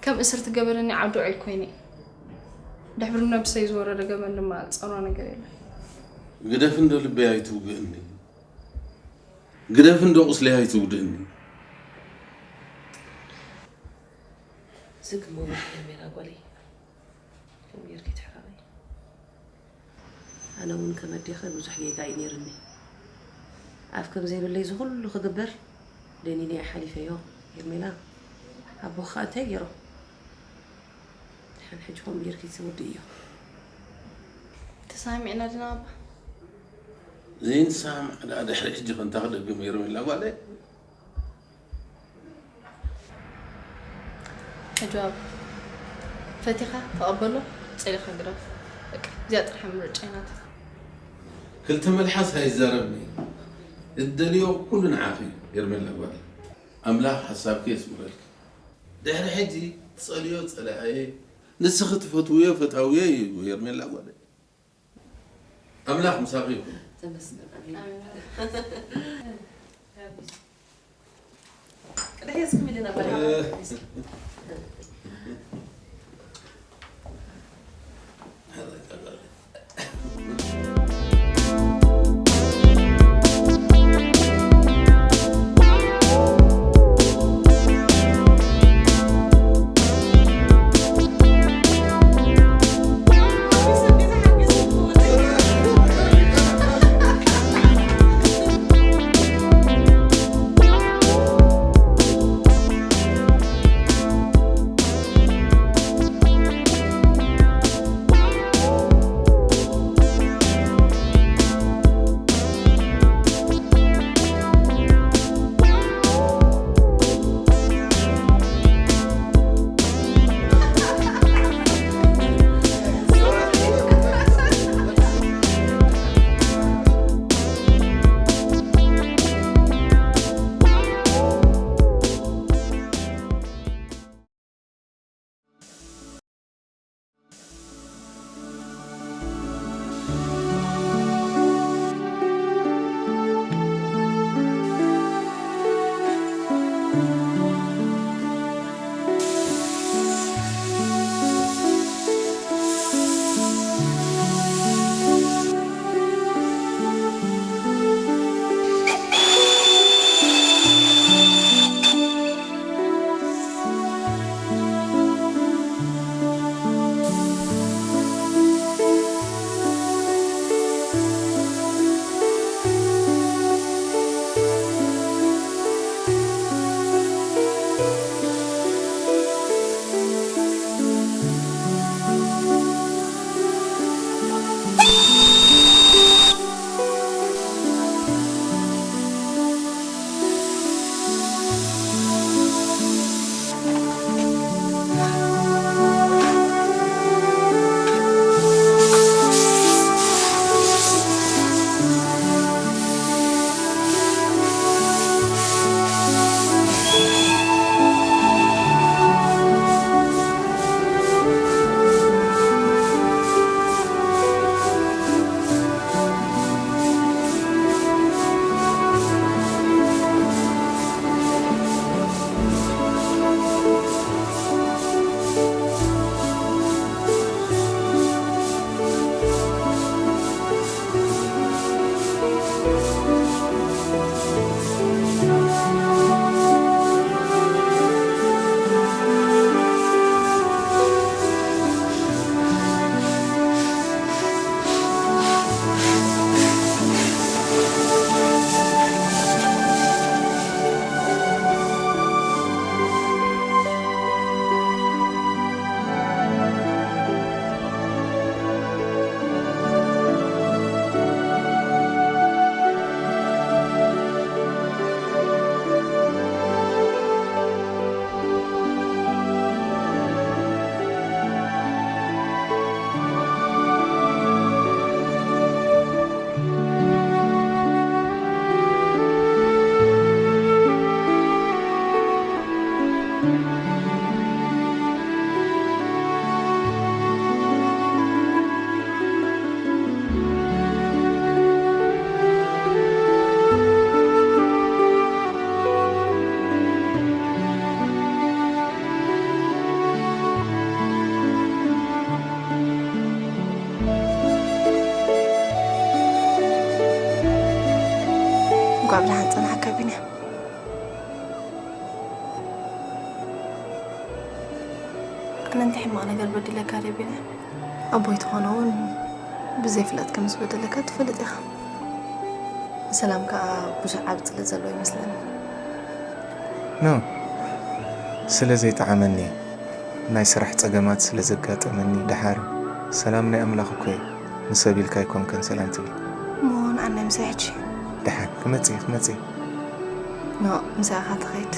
ከም እስርቲ ገበረኒ ዓዲ ውዒል ኮይነ። ድሕሪ ነብሰይ ዝወረደ ገበን ድማ ዝጸርዎ ነገር የለን። ግደፍ እንዶ ልበይ ኣይትውግእኒ። ግደፍ እንዶ ቁስለይ ኣይትውድእኒ። ዝግ መውት ሄርሜላ ጓለይ፣ ከም ጌርኪ ትሕረቒ። ኣነ እውን ከም ኣዴኺ ብዙሕ ጌጋ እዩ ነይሩኒ። ኣፍ ከም ዘይብለይ እዚ ኩሉ ክግበር ደኒነ እየ ሓሊፈዮ። ሄርሜላ፣ ኣቦኻ እንታይ ገይሮም? ድሓን ሕጂ ከምኡ ጌርኪ ትውድእዮ። ተሳሚዕና ድና ኣባ? ዘይንሰማማዕ ደኣ ድሕሪ ሕጂ ከ እንታይ ክደግም ሄርሜላ ጓለይ? ሕጂ ኣባ፣ ፈቲኻ ተቐበሎ፣ ጸሊኻ ግደፍ። በቃ እዚኣ ጥራሕ ምርጫ ናትካ። ክልተ መልሓስ ኣይዛረብን እየ። እትደልዮ ኩሉ ንዓኺ እዩ ሄርሜላ ጓለይ። ኣምላኽ ሓሳብኪ የስምረልኪ። ድሕሪ ሕጂ ትጸልዮ ጸላኣየ፣ ንስኺ ትፈትውዮ ፈታውየ እዩ ሄርሜላ ጓለይ። ኣምላኽ ምሳኺ ይኹን። ተመስገን። ኣሜን። ቅድሕ እስኪ ሚልና በላ። ደሓን ጸናሕካ ቢንያም። ኣነ እንታይ ሕማቕ ነገር በዲለካ ድየ ቢንያም? ኣቦይ ትኾኖ እውን ብዘይፍላጥ ከም ዝበደለካ ትፈልጥ ኢኻ። ሰላም ከኣ ብዙሕ ዓቢ ጽልእ ዘለዎ ይመስለኒ። ኖ፣ ስለ ዘይጠዓመኒ፣ ናይ ስራሕ ጸገማት ስለ ዘጋጠመኒ፣ ደሓር ሰላም ናይ ኣምላኽ እኮ እዩ። ንሰብ ኢልካ ኣይኮንከን ሰላም ትብል። እሞ ንዓናይ ምሳይ ሕጂ። ደሓን ክመጽእ እየ፣ ክመጽእ እየ። ኖ፣ ምሳኻ ትኸይድ።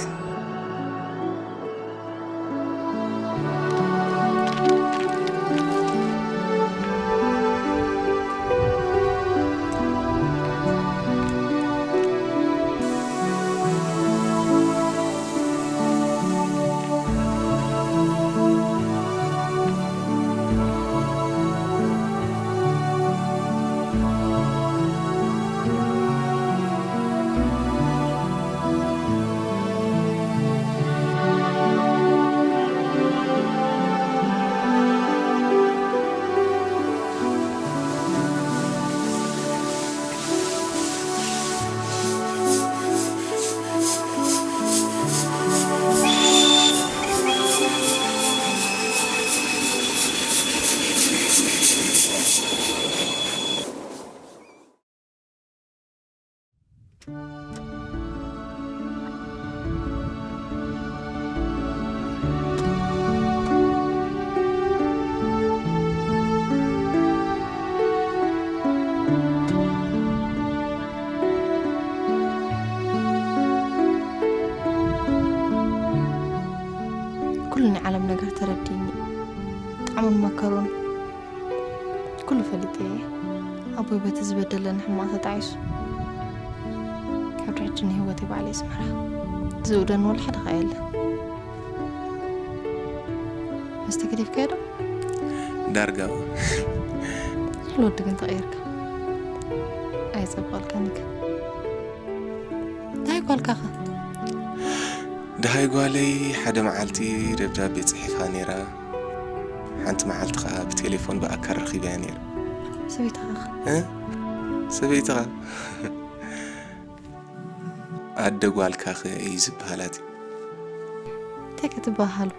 ኩሉ ናይ ዓለም ነገር ተረዲእኒ። ጣዕሙን መከሩን ኩሉ ፈሊጠ እየ። ኣቦይ በቲ ዝበደለኒ ሕማቕ ተጣዒሱ ካብ ሕጂ ንህይወተይ ባዕለይ ዝመርሓ። ዝእውደኒ ወላ ሓደ ኸኣ የለን። መስተ ገዲፍካዮ ዶ? ዳርጋ። ዝሑል ወዲ ግን ተቐይርካ። ኣይጸብቐልካን ኢኻ። እንታይ ጓልካኸ? ደሃይ ጓለይ ሓደ መዓልቲ ደብዳቤ ጽሒፋ ነይራ። ሓንቲ መዓልቲ ኸኣ ብቴሌፎን ብኣካል ረኺበያ ነይረ። ሰበይትኻ ኸ? እ? ሰበይትኻ? ኣደ ጓልካ ኸ እዩ ዝበሃላት እዩ። እንታይ ክትበሃሉ?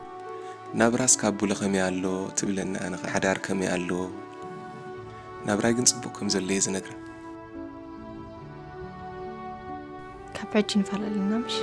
ናብራስ ካብ ቡለ ከመይ ኣሎ ትብለኒ፣ ኣነ ኸ ሓዳር ከመይ ኣሎ? ናብራይ ግን ጽቡቕ ከም ዘሎ እየ ዝነግራ። ካብ ሕጂ ንፈላለ ኢና ምሽ?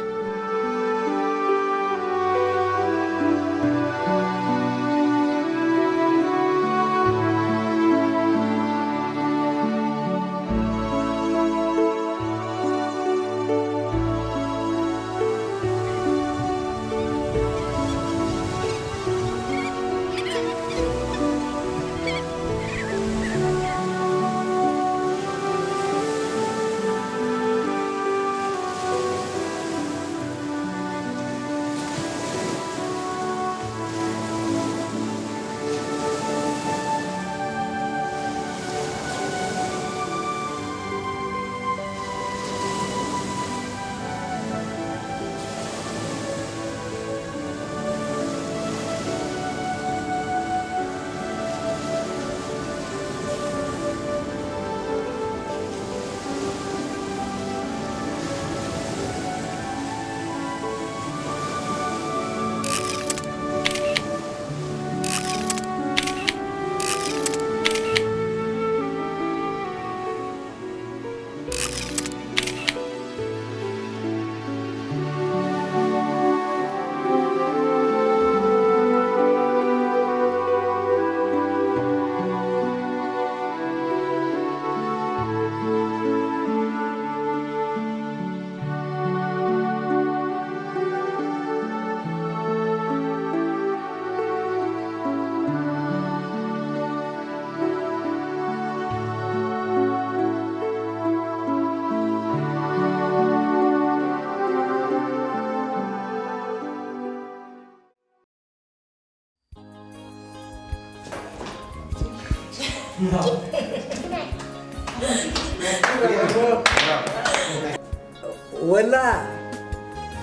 ወላ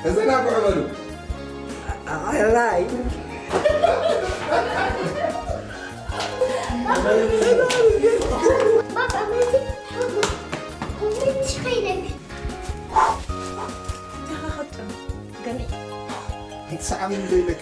ተዘናግዑ በሉ። ኣራይ Baba, mas isso foi daqui. ሰዓም ዘይለክ።